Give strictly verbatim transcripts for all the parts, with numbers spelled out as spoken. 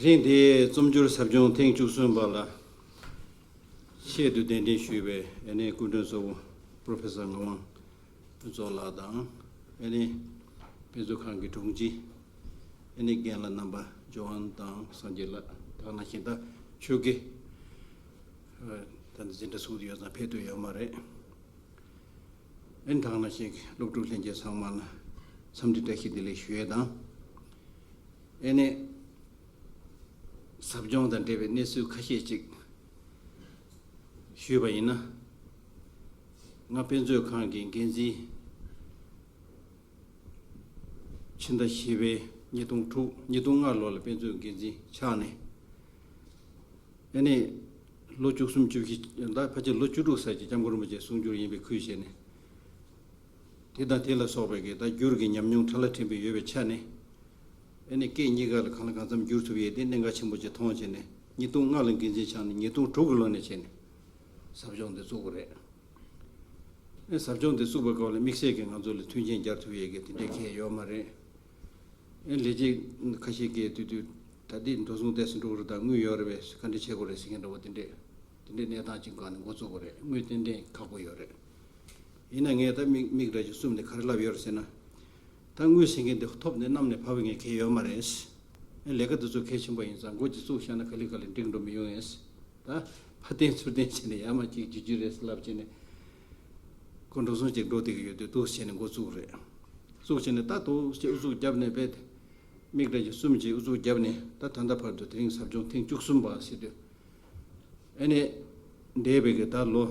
དེ་རིང་འདིའི་རྩོམ་སྒྱུར་ཟབ་སྦྱོང་ཐེངས་བཅུ་གསུམ་པ་ལ་ཆེད་དུ་གདན་འདྲེན་ཞུས་པའི་ཨ་ནི་སྐུ་མགྲོན་གཙོ་བོ་པྲོ་ཕེ་སར་ངག་དབང་ཕུན་ཚོགས་ལགས་དང་། ཨ་ནི་དཔེ་མཛོད་ཁང་གི་དྲུང་ཆེ་ཨ་ནི་རྒན་ལགས་རྣམ་པ་ཇོ་ཨན་དང་སངས་རྒྱས་ལགས། དེ་ནང་བཞིན་ད་ཆོས་དགེ་ད་ནི་འཛིན་གྲྭ་ཚུགས་ཡོད་ཙང་ཕེབས་ཐུབ་ཡོད་མ་རེད། ཨ་ནི་དེ་ནང་བཞིན་སློབ་ཕྲུག་ལྷན་རྒྱས་ཚང་མ་ལ་འཚམས་འདྲི་བཀྲ་ཤིས་བདེ་ལེགས་ཞུ་ཡས་དང་། ཨ་ནི་ཟབ་སྦྱོང་དང་འབྲེལ་བའི་གནས་ཚུལ་ཁ་ཤས་ཅིག་ཞུས་པ་ཡིན་ན། ང་དཔེ་མཛོད་ཁང་གི་འགན་འཛིན་ཕྱི་ཟླ་བཞི་པའི་ཉིས་སྟོང་དྲུག་ཉིས་སྟོང་ལྔ་ལོ་ལ་དཔེ་མཛོད་འགན་འཛིན་ཆགས་ནས། ཨ་ནི་ལོ་བཅུ་གསུམ་བཅུ་བཞི་ད་ཕལ་ཆེར་ལོ་བཅུ་དྲུག་ཙམ་ཅིག་སྐྱབས་མགོན་རིན་པོ་ཆེའི་གསུང་སྒྱུར་ཡིན་པའི་ཁུལ་བྱས་ནས། དེ་དང་དེ་ལ་སོགས་པའི་གི་ད་སྒྱུར་གྱི་ཉམས་མྱོང་ཕྲ་ལ་ཕྲན་བུ་ཡོད་པའི་ཆ་ནས། ཨ་ནི་སྐད་གཉིས་ཀ་ལ་གང་ལ་གང་འཚམ་བསྒྱུར་ཐུབ་ཡས་དེ་གནད་འགག་ཆེན་པོ་ཅིག་མཐོང་བྱས་ནས། ཉིས་སྟོང་ལྔ་ལ་འགན་འཛིན་ཆགས་ནས་ཉིས་སྟོང་དྲུག་གི་ལོ་ནས་བྱས་ནས་ཟབ་སྦྱོང་འདི་བཙུགས་པ་རེད། ཨ་ཟབ་སྦྱོང་འདི་བཙུགས་པའི་སྐབས་ལ་དམིགས་བསལ་གྱིས་ང་ཚོ་ལ་མཐུན་རྐྱེན་སྦྱར་ཐུབ་ཡས་ཀྱི་དེ་འདྲའི་གལ་ཡོད་མ་རེད། ཨེ་ལས་བྱེད་ཁ་ཤས་ཀྱིས་དུས་དུས་ད་ལྟའི་འགྲོ་སོང་ཏོག་ཙམ་འགྲོ་གི་རེད། ད་དངུལ་ཡོད་རེད་པས། བཀའ་འདྲི་བྱེད་དགོས་རེད་ཟེར་མཁན་འདྲ་བོ་དེ་འདྲས། དེ་འདྲའི་གནས་སྟངས་ཅིག་སྒང་ནས་འགོ་བཙུགས་པ་རེད། དངུལ་ཏན་ཏན་ཁག་པོ་ཡོད་རེད། ཡིན་ན་ངས་ད་མིག་མིག་འདྲ་ཅིག་བཙུམས་ནས་ག་རེ་ལབ་ཡོད་རེད་ཟེར་ན། ད་དངུལ་ཟེར་མཁན་དེ་ཐོབ་ནས་བསྣམས་ནས་ཕབ་མཁན་གལ་ཡོད་མ་རེད། ཨེ་ལས་ཀ་དེ་ཚོ་གལ་ཆེན་པོ་ཡིན་ཙང་འགོ་ཅིག་བཙུགས་བཞག་ན་ག་ལེ་ག་ལེ་འགྲིག་འགྲོ་མི་ཡོང་ངས། ད་ཕར་བརྟེན་ཚུར་བརྟེན་བྱས་ནས་ཡར་མར་ཅིག་བརྒྱུད་རྒྱུ་རེད་ཟེར་ལབ་བྱས་ནས། ཁོ་འགྲོ་སོང་ཅིག་འགྲོ་བསྡད་ཀྱི་ཡོད་དུས་འདུག་བྱས་ནས་འགོ་བཙུགས་རེད། བཙུགས་བྱས་ནས་ད་དུ་ཅིག་ཨུ་ཚུགས་བརྒྱབ་ནས་བས། མིག་འདྲ་ཅིག་བཙུམས་ཅིག་ཨུ་ཚུགས་བརྒྱབ་ནས་ད་ད་ལྟ་བར་དུ་དེ་རིང་ཟབ་སྦྱོང་ཐེངས་བཅུ་གསུམ་པ་ཟེར་དུས། ཨ་ནི་འདས་པའི་གི་ད་ལོ་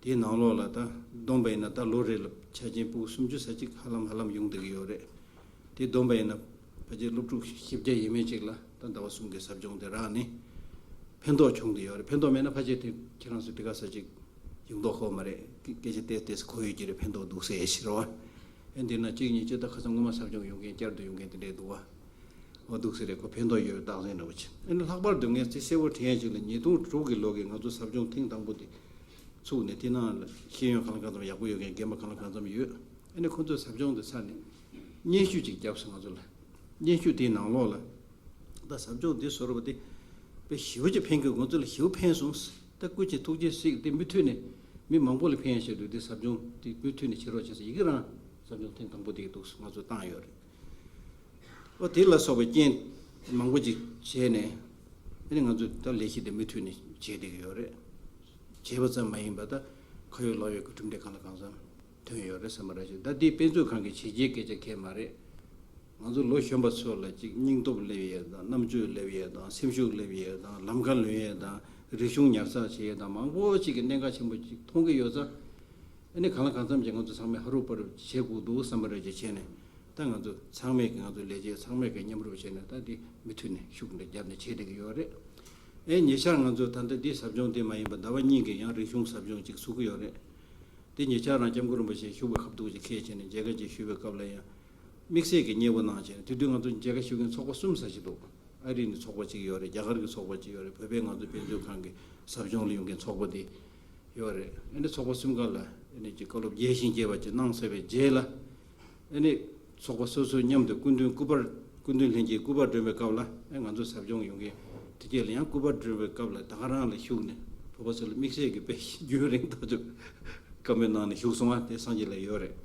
དེའི་ནང་ལོགས་ལ་ད་བསྡོམས་པ་ཡིན་ན་ད་ལོ་རེ་ལ་ཆ་རྐྱེན་ཕྲུ་གུ་སུམ་ཅུ་ཙམ་ཅིག་ཧ་ལམ་ཧ་ལམ་ཡོང་བསྡད་ཀྱི་ཡོད་རེད། དེ་བསྡོམས་པ་ཡིན་ན་ཕལ་ཆེར་སློབ་ཕྲུག་བཞི་བརྒྱ་ཡས་མས་ཅིག་ལ་ད་ཟླ་བ་གསུམ་གྱི་ཟབ་སྦྱོང་དེ་རག་ནས་ཕན་ཐོགས་བྱུང་བསྡད་ཡོད་རེད། ཕན་ཐོགས་མེད་ན་ཕལ་ཆེར་དེ་ཁྱེད་རང་ཚོ་དེ་ག་ས་ཅིག་ཡོང་མདོག་ཁ་པོ་མ་རེད། སྐད་ཆ་ཏོག་ཙམ་གོ་ཡོད་ཀྱི་རེད། ཕན་ཐོགས་འདུག་ཟེར་ཞེས་རེད་བ། ཨེ་འདི་ན་གཅིག་གཉིས་གཅིག་ད་ཁ་སང་སྔོན་མ་ཟབ་སྦྱོང་ཡོང་མཁན་བསྐྱར་དུ་ཡོང་མཁན་དེ་འདྲས་འདུག་བ། འོ་འདུག་ཟེར་རེད། ཁོ་ཕན་ཐོགས་ཡོད་རྟགས་མཚན་འདྲ་བོ་ཅིག་ཨེ་ནི་ལྷག་པར་དུ་ངས་ཚིག་གསལ་པོ་དྲན་ཡ་ཅིག་ལ་ཉིས་སྟོང་དྲུག་གི་ལོ་གི་ང་ཚོ་ཟབ་སྦྱོང་ཐེངས་དང་པོ་དེ་ཚུགས་ནས་དེ་ནང་ལ་ཤེས་ཡོན་གང་ལ་གང་འཚམ་ཡག་པོ་ཡོད་མཁན་རྒན་པ་གང་ལ་གང་འཚམ་ཡོད། ཨེ་ནི་ཁོ་ཚོས་ཟབ་སྦྱོང་དེ་ཚར་ནས་སྙན་ཞུ་ཅིག་བརྒྱབ་སོང་ང་ཚོ་ལ། སྙན་ཞུ་དེའི་ནང་ལོགས་ལ་ད་ཟབ་སྦྱོང་འདི་བཟོ་རུ་བ་དེ་དཔེ་ཞེ་པོ་ཅིག་ཕན་གི། ང་ཚོ་ལ་ཞེ་པོ་ཕན་སོང་། ད་སྐུ་མཁྱེན་ཐུགས་རྗེ་གཟིགས། དེ་མུ་མཐུད་ནས་མི་མང་པོ་ལ་ཕན་ཡ་ཆེད་དུ་དེ་ཟབ་སྦྱོང་དེ་མུ་མཐུད་ནས་བྱེད་རོགས་བྱེད་ཟེར། ཡི་གེ་རང་ཟབ་སྦྱོང་ཐེངས་དང་པོ་དེ་འདུག་ང་ཚོ་བཏང་ཡོད་རེད། ཨོ་དེ་ལ་སོགས་པའི་རྐྱེན་མང་པོ་ཅིག་བྱས་ནས་ཨ་ནི་ང་ཚོ་ད་ལས་གཞི་དེ་མུ་མཐུད་ནས་བྱེད་བསྡད་ཀྱི་ཡོད་རེད། བྱས་པ་ཙམ་མ་ཡིན་པ་ད་ཁ་ཡོད་ལག་ཡོད་ཀྱི་གྲུབ་འབྲས་གང་ལ་གང་འཚམ་ཐོན་ཡོད་རེད་བསམ་པ་རེད། ཅིག་ད་འདི་དཔེ་མཛོད་ཁང་གི་བྱས་རྗེས་སྐད་ཆ་གང་ཡང་མ་རེད། ང་ཚོ་ལོ་གཞོན་པ་ཚོ་ལ་ཅིག་སྙིང་སྟོབས་སླེབས་ཡས་དང་། རྣམ་དཔྱོད་སླེབས་ཡས་དང་། སེམས་ཤུགས་སླེབས་ཡས་དང་། ལམ་ཁ་ལོན་ཡས་དང་། རིག་གཞུང་ཉར་ཚགས་བྱེད་ཡས་དང་། མང་པོ་ཅིག་གི་གནད་འགག་ཆེན་པོ་ཅིག་མཐོང་གི་ཡོད་ཙང་། ཨ་ནི་གང་ལ་གང་འཚམ་ཅིག་ང་ཚོ་ཚང་མས་ཧ་རུབ་ཕ་རུབ་བྱེད་དགོས་འདུག་བསམ་པ་རེད། ཅིག་བྱས་ནས་ད་ང་ཚོ་ཚང་མས་ཀྱི་ང་ཚོ་ལས་བྱེད་ཚང་མས་ཀྱི་མཉམ་རུབ་བྱས་ནས་ད་འདི་མུ་མཐུད་ནས་ཤུགས་འདྲ་བརྒྱབ་ནས་བྱེད་བསྡད་ཀྱི་ཡོད་རེད། ཨེ་ཉེ་ཆར་ང་ཚོ་ད་ལྟ་འདི་ཟབ་སྦྱོང་དེ་མ་ཡིན་པ་ཟླ་བ་གཉིས་ཀྱི་ཡང་རིག་གཞུང་ཟབ་སྦྱོང་ཅིག་ཚུགས་ཀྱི་ཡོད་རེད། དེ་ཉེ་ཆར་རང་སྐྱབས་མགོན་རིན་པོ་ཆེ་བཞུགས་པའི་ཁ་ཐུག་ཅིག་འཁེལ་བྱས་ནས་མཇལ་ཁ་ཅིག་ཞུས་པའི་སྐབས་ལ་ཡང་དམིགས་བསལ་གྱི་མཉེས་པོ་གནང་བྱས་ནས། དེ་དུས་ང་ཚོ་མཇལ་ཁ་ཞུ་མཁན་ཚོགས་པ་གསུམ་ཙམ་ཞིག་འདུག་ཨ་རི་ནས་ཚོགས་པ་ཅིག་ཡོད་རེད། རྒྱ་གར་གྱི་ཚོགས་པ་ཅིག་ཡོད་རེད། བོད་པའི་ང་ཚོ་དཔེ་མཛོད་ཁང་གི་ཟབ་སྦྱོང་ལ་ཡོང་མཁན་ཚོགས་པ་དེ་ཡོད་རེད། ཨ་ནི་ཚོགས་པ་གསུམ་ཀ་ལ་ཨ་ནི་ཅིག་བཀའ་སློབ་རྒྱས་ཤིང་རྒྱས་པ་ཅིག་གནང་ཚར་བའི་རྗེས་ལ། ཨ་ནི་ཚོགས་པ་སོ་སོའི་མཉམ་དུ་སྐུ་མདུན་སྐུ་པར་སྐུ་མདུན་ལྷན་རྒྱས་སྐུ་པར་སྒྲོན་པའི་སྐབས་ལ། ཨ་ང་ཚོ་ཟབ་སྦྱོང་ཡོང་མཁན་དེ་གས་ལ་ཡང་སྐུ་པར་སྒྲོན་པའི་སྐབས་ལ་ད་ག་རང་ལ་བཞུགས་ནས་བོད་པ་ཚོ་ལ་དམིགས་བསལ་གྱི་དཔེ་རྒྱུན་རིང་ཐག་ཆོད་བཀའ་མོལ་གནང་ནས་བཞུགས་སོང་བ་དེ་སངས་རྒྱས་ལ་ཡོད་རེད།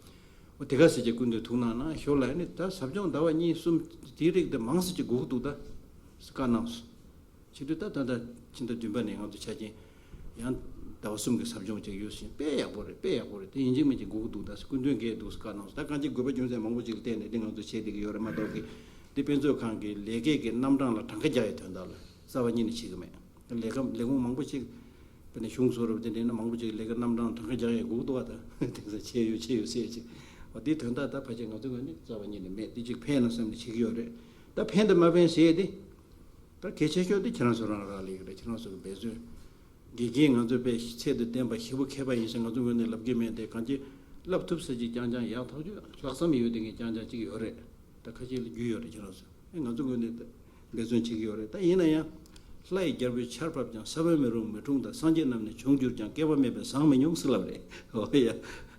འོ་དེ་ག་ཟེར་གྱི་སྐུ་མདུན་ཐུགས་སྣང་གནང་ཞོར་ལ། ཨ་ནི་ད་ཟབ་སྦྱོང་ཟླ་བ་གཉིས་གསུམ་དེའི་རིགས་དེ་མང་ཙམ་ཅིག་དགོས་ཀྱི་འདུག་ད་བཀའ་གནང་སོང་། བྱེད་དུས་ད་ད་ལྟ་ཕྱི་ཟླ་བདུན་པ་ནས་ང་ཚོ་ཆ་རྐྱེན་ཡང་ཟླ་བ་གསུམ་གྱི་ཟབ་སྦྱོང་ཅིག་ཡོད་ཟེར། དཔེ་ཡག་པོ་རེད། དཔེ་ཡག་པོ་རེད། དེ་ཡིན་གཅིག་མིན་གཅིག་དགོས་ཀྱི་འདུག་ད་སྐུ་མདུན་གྱིས་འདུག་བཀའ་གནང་སོང་། ད་གང་ཅི་དགོས་པ་རྒྱུ་མཚན་མང་པོ་ཅིག་ལ་བརྟེན་ནས་འདི་ང་ཚོ་བྱེད་བསྡད་ཀྱི་ཡོད་རེད་མ་གཏོགས་ཀྱི། འདི་དཔེ་མཛོད་ཁང་གི་ལས་ཀའི་གི་རྣམ་གྲངས་ལ་གྲངས་ཀ་རྒྱག་ཡའི་དོན་དག་ལ་རྩ་བ་ཉིད་ནས་བྱེད་ཀྱི་མེད། ལས་ཀ་ལས་ཁུངས་མང་པོ་ཞིག་དཔེར་ན་གཞུང་བཟོ་རུབ་དེ་འདྲ་ཡིན་ན་མང་པོ་ཅིག་ལས་ཀ་རྣམ་གྲངས་གྲངས་ཀ་རྒྱག་ཡས་དགོས་འདུག་བ། ད་དེང་སང་བྱས་ཡོད་བྱས་ཡོད་ཟེར་ཅིག་འོ་དེའི་དོན་དག་ད་ཕལ་ཆེར་ང་ཚོའི་ངོས་ནས་རྩ་བ་ཉིད་ནས་མེད། དེ་ཅིག་ཕན་ན་བསམ་ནས་བྱེད་ཀྱི་ཡོད་རེད། ད་ཕན་དང་མ་ཕན་ཟེར་ཡས་དེ་ད་གལ་ཆེ་ཤོས་དེ་ཁྱེད་རང་ཚོ་རང་རག་ལས་ཀྱི་རེད། ཁྱེད་རང་ཚོ་གི་འབད་བརྩོན། དགེ་རྒན་ང་ཚོས་དཔེ་ཚད་དང་ལྡན་པ་ཞེ་པོ་མཁས་པ་ཡིན་ཟེར་ང་ཚོའི་ངོས་ནས་ལབ་ཀྱི་མེད་དེ། གང་ཅི་ལབ་ཐུབ་ས་ཅིག་རྐྱང་རྐྱང་ཡག་ཐག་ཆོད་ལྷག་བསམ་ཡོད་དེ་ངས་རྐྱང་རྐྱང་ཅིག་ཡོད་རེད། ད་ཁ་ཤས་ལ་རྒྱུས་ཡོད་རེད་ཁྱེད་རང་ཚོ། ཨེ་ང་ཚོ་ངོས་ནས་འབད་བརྩོན་བྱེད་ཀྱི་ཡོད་རེད། ད་ཡིན་ན་ཡང་། ལྷ་ཡི་རྒྱལ་པོའི་ཆར་ཕབ་ཀྱང་ས་བོན་མི་རུང་མི་འཁྲུངས་ལྟར། སངས་རྒྱས་རྣམས་ནི་བྱུང་གྱུར་ཀྱང་། བསྐལ་པ་མེད་པས་བཟང་མི་འབྱུང་ཟེར་ལབ་རེད། འོ་ཡ།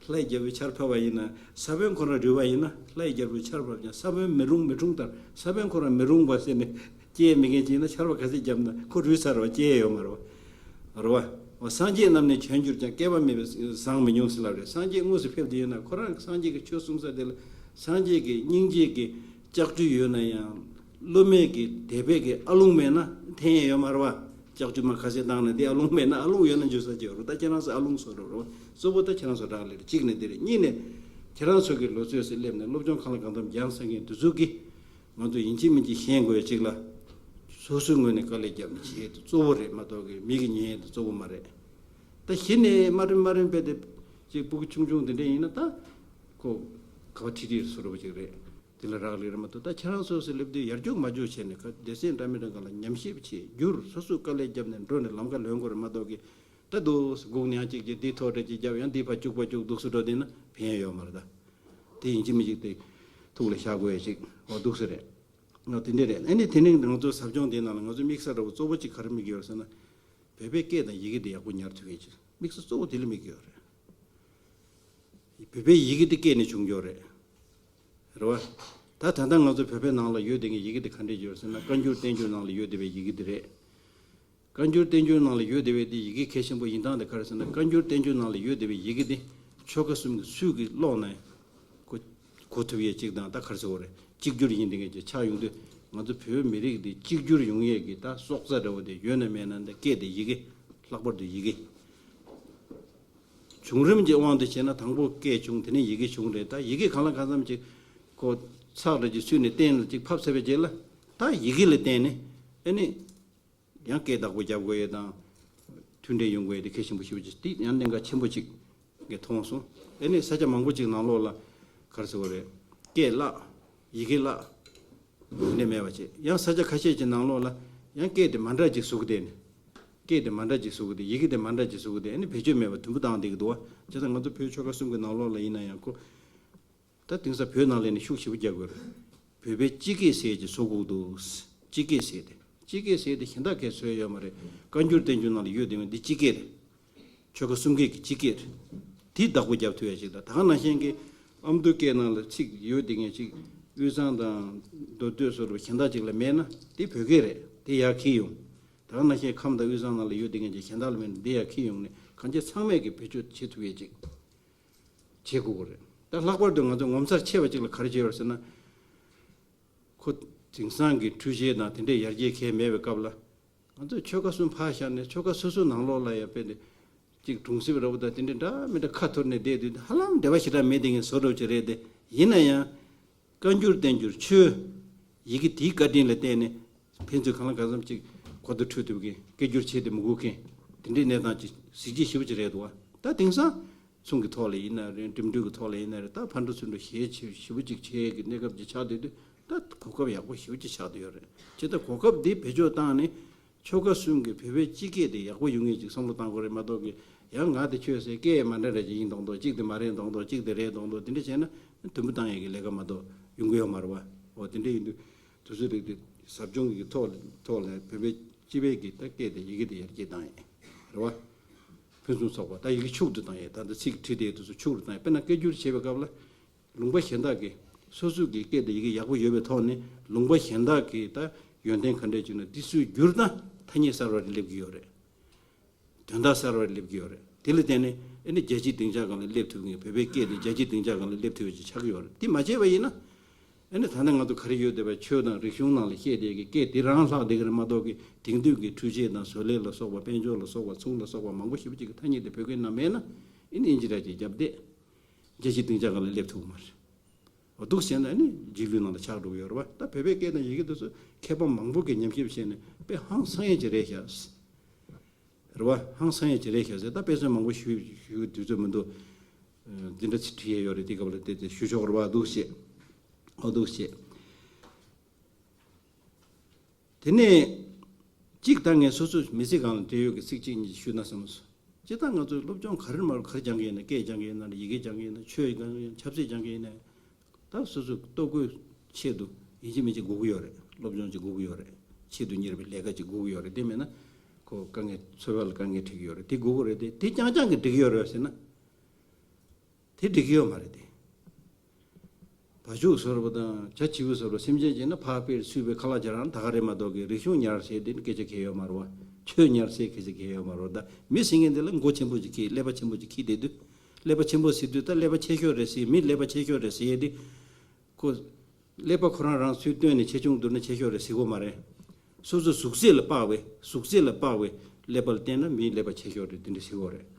ལྷ་ཡི་རྒྱལ་པོའི་ཆར་ཕབ་པ་ཡིན་ན། ས་བོན་ཁོ་རང་རུལ་བ་ཡིན་ན། ལྷ་ཡི་རྒྱལ་པོའི་ཆར་ཕབ་ཀྱང་ས་བོན་མི་རུང་མི་འཁྲུངས་ལྟར། ས་བོན་ཁོ་རང་མི་རུང་བ་ཟེར་ནས་ སྐྱེ་མི་མཁན་ཅིག་ཡིན་ན་ཆར་པ་ག་ཚད་བརྒྱབ་ན་ཁོ་རུལ་ཚར་བ་སྐྱེ་ཡོད་མ་རེད་བ། རེད་བ། འོ་སངས་རྒྱས་རྣམས་ནི་བྱོན་གྱུར་ཀྱང་། བསྐལ་པ་མེད་པའི་བཟང་མི་ཉུང་ཟེར་ལབ་རེད། སངས་རྒྱས་དངོས་སུ་ཕེབས་དུས་ཡིན་ན་ཁོ་རང་སངས་རྒྱས་ཀྱི་ཆོས་གསུང་ས་དེ་ལ་སངས་རྒྱས་ཀྱི་སྙིང་རྗེ་གི་ལྕགས་ཀྱུ་ཡོད་ན་ཡང་། སློབ་མའི་གི་དད་པའི་གི་ཨ་ལོང་མེད་ན་འཐེན་ཡས་ཡོད་མ་རེད་བ། ལྕགས་ཀྱུ་མ་ག་ཚད་བཏང་ན་དེ་ཨ་ལོང་མེད་ན། ཨ་ལོང་ཡོད་ན་འཇུ་ས་ཅིག་ཡོད་རེད། ད་ཁྱེད་རང་ཚོ་ཨ་ལོང་བཟོ་རོགས་རེད་བ། གཙོ་བོ་ད་ཁྱེད་རང་ཚོ་རག་ལས་རེད། གཅིག་ནས་དེ་རེད། གཉིས་ནས་ཁྱེད་རང་ཚོ་གི་ལོ་ཚོད་སུ་སླེབས་ནས་སློབ་སྦྱོང་གང་ལ་གང་འཚམ་སྦྱངས་ཚར་མཁན་དེ་ཚོ་གི་ང་ཚོ་ཡིན་གཅིག་མིན་གཅིག་ཤེས་དགོས་ཡ་གཅིག་ལ། སོ་སོའི་ངོས་ནས་དཀའ་ལས་བརྒྱབ་ནས་བྱེད་ཡས་དེ་གཙོ་བོ་རེད་མ་གཏོགས་གི་མི་གི་ཉན་ཡས་དེ་གཙོ་བོ་མ་རེད། ད་གཞི་ནས་དམའ་རིམ་དམའ་རིམ་དཔེ་དེ་གཅིག་སྤུ་གུ་ཆུང་ཆུང་དེ་འདྲ་ཡིན་ན་ད་ཁོ་ག་བ་ཁྲིད་ཁྲིད་བཟོ་འདྲ་བོ་ཅིག་རེད། དེ་ལ་རག་ལས་རེད་མ་གཏོགས། ད་ཁྱེད་རང་སོ་སོ་སླེབས་དུས་ཡར་རྒྱུག་མར་རྒྱུག་བྱས་ནས་ག་སྡེ་ཚན་འདྲ་མི་འདྲ་སྒང་ལ་ཉམས་ཞིབ་བྱས་བསྒྱུར། སོ་སོས་དཀའ་ལས་བརྒྱབ་ནས་འགྲོ་ནས་ལམ་ཁ་ལོན་དགོས་རེད་མ་གཏོགས་གི། ད་འདུག་སེ་སྒུག་ནས་ཡང་གཅིག་གཅིག་འདི་ཐོག་འདྲ་གཅིག་བརྒྱབ། ཡང་འདི་ཕར་བཅུག་པ་བཅུག་འདུག་སེ་འགྲོ་བསྡད་ན་ཕན་ཡོད་མ་རེད་ད། དེ་ཡིན་གཅིག་མིན་གཅིག་དེ་ཐུགས་ལ་བཞག་དགོས་ཡ་ཅིག་འོ་འདུག་སེ་རེད། ང་དེ་འདྲ་རེད། ཨ་ནི་དེ་ནས་ང་ཚོ་ཟབ་སྦྱོང་དེའི་ནང་ལ་ང་ཚོ་དམིགས་ས་འདྲ་བོ་གཙོ་བོ་གཅིག་ག་རེ་དམིགས་ཡོད་ཟེར་ན། བོད་པའི་སྐད་དང་ཡི་གེ་དེ་ཡག་པོ་ཉར་ཐུབ་ཡ་ཅིག་དམིགས་ས་གཙོ་བོ་དེ་ལ་དམིགས་ཡོད་རེད། བོད་པའི་ཡི་གེ་དེ་སྐད་ནས་བྱུང་ཡོད་རེད། རེད་བ། ད་ད་ལྟ་ང་ཚོ་བོད་པའི་ནང་ལ་ཡོད་བསྡད་མཁན་ཡི་གེ་དེ་ག་འདྲས་ཡོད་ཟེར་ན། བཀའ་འགྱུར་བསྟན་འགྱུར་ནང་ལ་ཡོད་བསྡད་པའི་ཡི་གེ་དེ་རེད། བཀའ་འགྱུར་བསྟན་འགྱུར་ནང་ལ་ཡོད་བསྡད་པའི་དེ་ཡི་གེ་གལ་ཆེན་པོ་ཡིན་སྟངས་དེ་ག་རེ་ཟེར་ན། བཀའ་འགྱུར་བསྟན་འགྱུར་ནང་ལ་ཡོད་བསྡད་པའི་ཡི་གེ་དེ་ཆོལ་ཁ་གསུམ་གྱི་སུས་ཀྱིས་ཀློག་ན་གོ་གོ་ཐུབ་ཡས་གཅིག་དང་། ད་ག་རེ་ཟེར་དགོས་རེད། གཅིག་གྱུར་ཡིན་བསྡད་མཁན་ཅིག་ཆགས་ཡོང་དུས། ང་ཚོ་བོད་མི་རིགས་འདི་གཅིག་གྱུར་ཡོང་ཡས་ཀྱི་ད་སྲོག་རྩ་འདྲ་བོ་དེ་ཡོད་ན་མེད་ན། འདི་སྐད་དེ་ཡི་གེ། ལྷག་པར་དུ་ཡི་གེ། བྱུང་རིམ་གྱི་དབང་དུ་བྱས་ན་དང་པོ་སྐད་བྱུང་། དེ་ནས་ཡི་གེ་བྱུང་རེད། ད་ཡི་གེ་གང་ལ་གང་འཚམ་ཅིག་ཁོ་ཚགས་འདྲ་ཅིག་ཚུད་ནས་གཏན་ལ་ཅིག་ཕབ་ཚར་བའི་རྗེས་ལ། ད་ཡི་གེ་ལ་བརྟེན་ནས་ཨ་ནི་ཡང་སྐད་བདག་པོ་རྒྱབ་དགོས་ཡས་དང་མཐུན་འབྲེལ་ཡོང་དགོས་ཡས་དེ་གལ་ཆེན་པོ་ཞེ་པོ་ཅིག་དེ་ཡང་གནད་འགག་ཆེན་པོ་ཅིག་གི་མཐོང་སོང་། ཨ་ནི་ས་ཆ་མང་པོ་ཅིག་ནང་ལོགས་ལ་ག་རེ་ཟེར་དགོས་རེད། སྐད་བརླག་ཡི་གེ་བརླག་དེ་འདྲ་མེད་པ་བྱས། ཡང་ས་ཆ་ཁ་ཤས་ཀྱི་ནང་ལོགས་ལ་ཡང་སྐད་དེ་མ་འདྲ་ཅིག་བཟོ་གི་བསྡད་ནས། སྐད་དེ་མ་འདྲ་ཅིག་བཟོ་གི་བསྡད། ཡི་གེ་དེ་མ་འདྲ་ཅིག་བཟོ་གི་བསྡད། ཨ་ནི་བེད་སྤྱོད་མེད་པ་དུམ་བུ་བཏང་བསྡད་ཀྱི་འདུག་བ། བྱས་ཙང་ང་ཚོ་བོད་ཆོལ་ཁ་གསུམ་གྱི་ནང་ལོགས་ལ་ཡིན་ན་ཡང་ཁོ། ད་དེང་སང་བོད་ནང་ལ་ནི་ཤུགས་ཞེ་པོ་རྒྱག་དགོས་རེད། བོད་པའི་སྤྱི་སྐད་ཟེར་ཅིག་བཟོ་དགོས་འདུག་སྤྱི་སྐད་ཟེར་ཏེ། སྤྱི་སྐད་ཟེར་ཏེ་གཞན་དག་གས་བཟོས་ཡོད་མ་རེད། བཀའ་འགྱུར་བསྟན་འགྱུར་ནང་ལ་ཡོད་བསྡད་མཁན་འདི་སྤྱི་སྐད་རེད། ཆོལ་ཁ་གསུམ་ཀའི་གི་སྤྱི་སྐད་རེད། དེ་བདག་པོ་རྒྱབ་ཐུབ་ཡ་ཞིག་དང་། ད་ག་ནང་བཞིན་གྱི་ཨ་མདོ་སྐད་ནང་ལ་ཚིག་ཡོད་བསྡད་མཁན་ཅིག་དབུས་གཙང་དང་མདོ་སྟོད་སོགས་རུ་གཞན་དག་ཅིག་ལ་མེད་ན་དེ་བོད་སྐད་རེད། དེ་ཡར་འཁྱེར་ཡོང་། ད་ག་ནང་བཞིན་ཁམས་དང་དབུས་གཙང་ནང་ལ་ཡོད་བསྡད་མཁན་ཅིག་གཞན་དག་ལ་མེད་ན་དེ་ཡར་འཁྱེར་ཡོང་ནས་གང་ཅི་ཚང་མས་ཀྱི་བེད་སྤྱོད་བྱེད་ཐུབ་ཡས་ཅིག་བྱེད་དགོས་ཀྱི་རེད། ད་ལྷག་པར་དུ་ང་ཚོ་ངོ་མཚར་ཆེ་བ་ཅིག་ལ་ག་རེ་བྱས་ཡོད་ཟེར་ན། ཁོ་དེང་སང་གི་འཕྲུལ་ཆས་དང་དེ་འདྲའི་ཡར་རྒྱས་གང་ཡང་མེད་པའི་སྐབས་ལ། ང་ཚོས་ཆོལ་ཁ་གསུམ་ཕར་བཞག་ནས་ཆོལ་ཁ་སོ་སོའི་ནང་ལོགས་ལ་ཡང་དཔེ་འདི་གཅིག་གྲོང་གསེབ་ར་བོ་དང་དེ་འདྲའི་འདྲ་མི་འདྲ་ཁ་འཐོར་ནས་བསྡད་དུས། ཧ་ལམ་འབྲེལ་བ་ཞེ་དྲག་མེད་བསྡད་མཁན་བཟོ་འདྲ་ཅིག་རེད་དེ། ཡིན་ན་ཡང་བཀའ་འགྱུར་བསྟན་འགྱུར་ཆོས་ཡི་གེ་དེའི་བཀའ་དྲིན་ལ་བརྟེན་ནས་ཕན་ཚུན་གང་ལ་གང་འཚམ་ཅིག་གོ་བརྡ་འཕྲོད་ཐུབ་མཁན། སྐད་སྒྱུར་བྱེད་དེ་མི་དགོས་མཁན། དེ་འདྲའི་གནས་སྟངས་ཅིག་གཟི་བརྗིད་ཞེ་པོ་ཅིག་རེད་འདུག་བ། ད་དེང་སང་ཚོང་གི་ཐོག་ལ་ཡིན་ན་རེད། འགྲིམ་འགྲུལ་གྱི་ཐོག་ལ་ཡིན་ན་རེད། ད་ཕར་འགྲོ་ཚུར་འགྲོ་ཞེ་ཞེ་པོ་ཅིག་བྱེད་ཀྱི་གནས་སྐབས་ཅིག་ཆགས་བསྡད་དུས། ད་གོ་སྐབས་ཡག་པོ་ཞེ་པོ་ཅིག་ཆགས་བསྡད་ཡོད་རེད། བྱས་ཙང་གོ་སྐབས་འདི་བེད་སྤྱོད་བཏང་ནས་ཆོལ་ཁ་གསུམ་གྱི་བོད་པའི་སྤྱི་སྐད་དེ་ཡག་པོ་ཡོང་ངེས་ཅིག་བསམ་བློ་བཏང་དགོས་རེད་མ་གཏོགས་གི། ཡང་ང་དེ་ཁྱོད་ཟེར་སྐད་མ་འདྲ་འདྲ་ཅིག་ཡིན་མདོག་མདོག་གཅིག་དེ་མ་རེད་མདོག་མདོག་གཅིག་དེ་རེད་མདོག་མདོག་དེ་འདྲ་བྱས་ན་དུམ་བུ་བཏང་ཡས་ཀྱི་ལས་ཀ་མ་གཏོགས་ཡོང་གི་ཡོད་མ་རེད་བ། འོ་དེ་འདྲ་ཡིན་དུས་དུས་ཚོད་རིགས་དེ་ཟབ་སྦྱོང་གི་ཐོག་ཐོག་ལ་བོད་པའི་སྤྱི་པའི་གི་ད་སྐད་དེ་ཡི་གེ་དེ་ཡར་རྒྱས་བཏང་ཡས་རེད་བ། ཕུན་སུམ་ཚོགས་པ། ད་ཡི་གེ་ཕྱུག་ཏུ་བཏང་ཡས། ད་ལྟ་ཚིག་བྲིས་དེ་དུས་ཚོད་ཕྱུག་ཏུ་བཏང་ཡས། དཔེར་ན་སྐད་སྒྱུར་བྱེད་པའི་སྐབས་ལ། ལུང་པ་གཞན་དག་གིས་སོ་སོའི་གི་སྐད་དང་ཡི་གེ་ཡག་པོ་ཡོད་པའི་ཐོག་ནས་ལུང་པ་གཞན་དག་གིས་ད་ཡོན་ཏན་ག་འདྲས་བྱུང་ན་དེ་ཚོའི་བསྒྱུར་ན་ཐ་སྙད་གསར་བ་རེ་སླེབས་ཀྱི་ཡོད་རེད། དོན་དག་གསར་བ་རེ་སླེབས་ཀྱི་ཡོད་རེད། དེ་ལ་བརྟེན་ནས་ཨ་ནི་རྒྱལ་སྤྱིའི་སྡིངས་ཆ་སྒང་ལ་སླེབས་ཐུབ་མཁན། བོད་པའི་སྐད་དེ་རྒྱལ་སྤྱིའི་སྡིངས་ཆ་སྒང་ལ་སླེབས་ཐུབ་པ་ཅིག་ཆགས་ཀྱི་ཡོད་རེད། དེ་མ་བྱས་པ་ཡིན་ན། ཨ་ནི་ད་ནི་ང་ཚོ་ག་རེ་ཡོད་བསྡད་པ། ཆོས་དང་རིག་གཞུང་ནང་ལ་བཤད་བསྡད་ཀྱི་སྐད་དེ་རང་ལྷག་བསྡད་ཀྱི་རེད་མ་གཏོགས་ཀྱི། དེང་དུས་ཀྱི་འཕྲུལ་ཆས་དང་བཟོ་ལས་ལ་སོགས་པ། དཔལ་འབྱོར་ལ་སོགས་པ། ཚོང་ལ་སོགས་པ་མང་པོ་ཞེ་པོ་ཅིག་གི་ཐ་སྙད་དེ་བོད་སྐད་ནང་མེད་ན། ཨ་ནི་ཨིན་ཇི་འདྲ་ཅིག་བརྒྱབ་བསྡད། རྒྱལ་སྤྱིའི་སྡིངས་ཆ་སྒང་ལ་སླེབས་ཐུབ་ཀྱི་མ་རེད། འོ་འདུག་བྱས་ན་ཨ་ནི་རྗེས་ལུས་ནང་ལ་ཆགས་འགྲོ་གི་ཡོད་རེད་བ། ད་བོད་པའི་སྐད་དང་ཡི་གེ་དེ་ཚོ་མཁས་པ་མང་པོ་གིས་ཉམས་ཞིབ་བྱས་ནས་དཔེ་ཧང་སང་ཡས་ཅིག་རེད་ཤག་རེད་བ། ཧང་སང་ཡས་ཅིག་རེད་ཤག་ཟེར། ད་དཔེ་མཚོན་མང་པོ་ཞུ་ཞུ་དུས་ཚོད་མི་འདུག་འདི་འདྲ་ཅིག་བྲིས་ཡས་ཡོད་རེད། དེ་སྐབས་ལ་དེ་དེ་ཞུ་ཆོག་རེད་བ། འདུག་བྱས། འོ་འདུག་བྱས། དེ་ནས་གཅིག་ད་ངས་སོ་སོའི་མི་ཚེ་སྒང་ལ་འབྲེལ་ཡོད་ཀྱི་ཚིག་གཅིག་གཉིས་ཞུས་ན་བསམ་སོང་། སྤྱིར་བཏང་ང་ཚོས་སློབ་སྦྱོང་ག་རེ་མ་རེད། ག་རེ་སྦྱང་གི་ཡིན་ན། སྐད་སྦྱང་གི་ཡིན་ན་རེད། ཡི་གེ་སྦྱང་གི་ཡིན་ན། ཆོས་སྦྱང་གི་ཡིན་ན། ཆབ་སྲིད་སྦྱང་གི་ཡིན་ན། ད་སོ་སོའི་ལྟོ་གོས་ཆེད་དུ་ཡིན་གཅིག་མིན་གཅིག་དགོས་ཀྱི་ཡོད་རེད། སློབ་སྦྱོང་ཅིག་དགོས་ཀྱི་ཡོད་རེད། ཆེད་དུ་གཉེར་བའི་ལས་ཀ་ཅིག་དགོས་ཀྱི་ཡོད་རེད། དེ་མེད་ན་ཁོ་དཀའ་ངལ། འཚོ་བ་ལ་དཀའ་ངལ་འཕྲད་ཀྱི་ཡོད་རེད། དེ་དགོས་ཀྱི་རེད་དེ། དེ་རྐྱང་རྐྱང་གིས་འགྲིག་གི་ཡོད་རེད་ཟེར་ན། དེ་འགྲིག་གི་ཡོད་མ་རེད་དེ། བ་ཕྱུགས་བཟོ་འདྲ་པོ་དང་བྱ་བྱིའུ་བཟོ་འདྲ་པོ་སེམས་ཅན་བྱས་ན་ཕར་དཔེར་ཚུར་དཔེར་ཁ་ལག་བྱེད་རང་ད་ག་རེད་མ་གཏོགས་ཀྱི་རིག་གཞུང་ཉར་ཟེར་དེ་ནི་སྐད་ཆ་གང་ཡང་ཡོད་མ་རེད་བ། ཆོས་ཉར་ཟེར་སྐད་ཆ་གང་ཡང་ཡོད་མ་རེད་བ། ད་མི་ཟེར་མཁན་དེ་ལ་མགོ་ཆེན་པོ་ཅིག་འཁྱེར་ཀླད་པ་ཆེན་པོ་ཅིག་འཁྱེར་བསྡད་དུས། ཀླད་པ་ཆེན་པོ་ཟེར་དུས་ད་ཀླད་པ་ཆེ་ཤོས་རེད་ཟེར། མི་ཀླད་པ་ཆེ་ཤོས་རེད་ཟེར་ཡས་དེ། ཁོ། ཀླད་པ་ཁོ་རང་རང་ཚུར་བཏོན་ནས་ཆེ་ཆུང་བསྡུར་ན་ཆེ་ཤོས་རེད་ཟེར་གོ་མ་རེད། སོ་སོའི་གཟུགས་ཚད་ལ་དཔག་པའི་གཟུགས་ཚད་ལ་དཔག་པའི་ཀླད་པ་ལ་བལྟས་ན་མིའི་ཀླད་པ་ཆེ་ཤོས་རེད་དེ་འདྲ་ཟེར་གོ་རེད།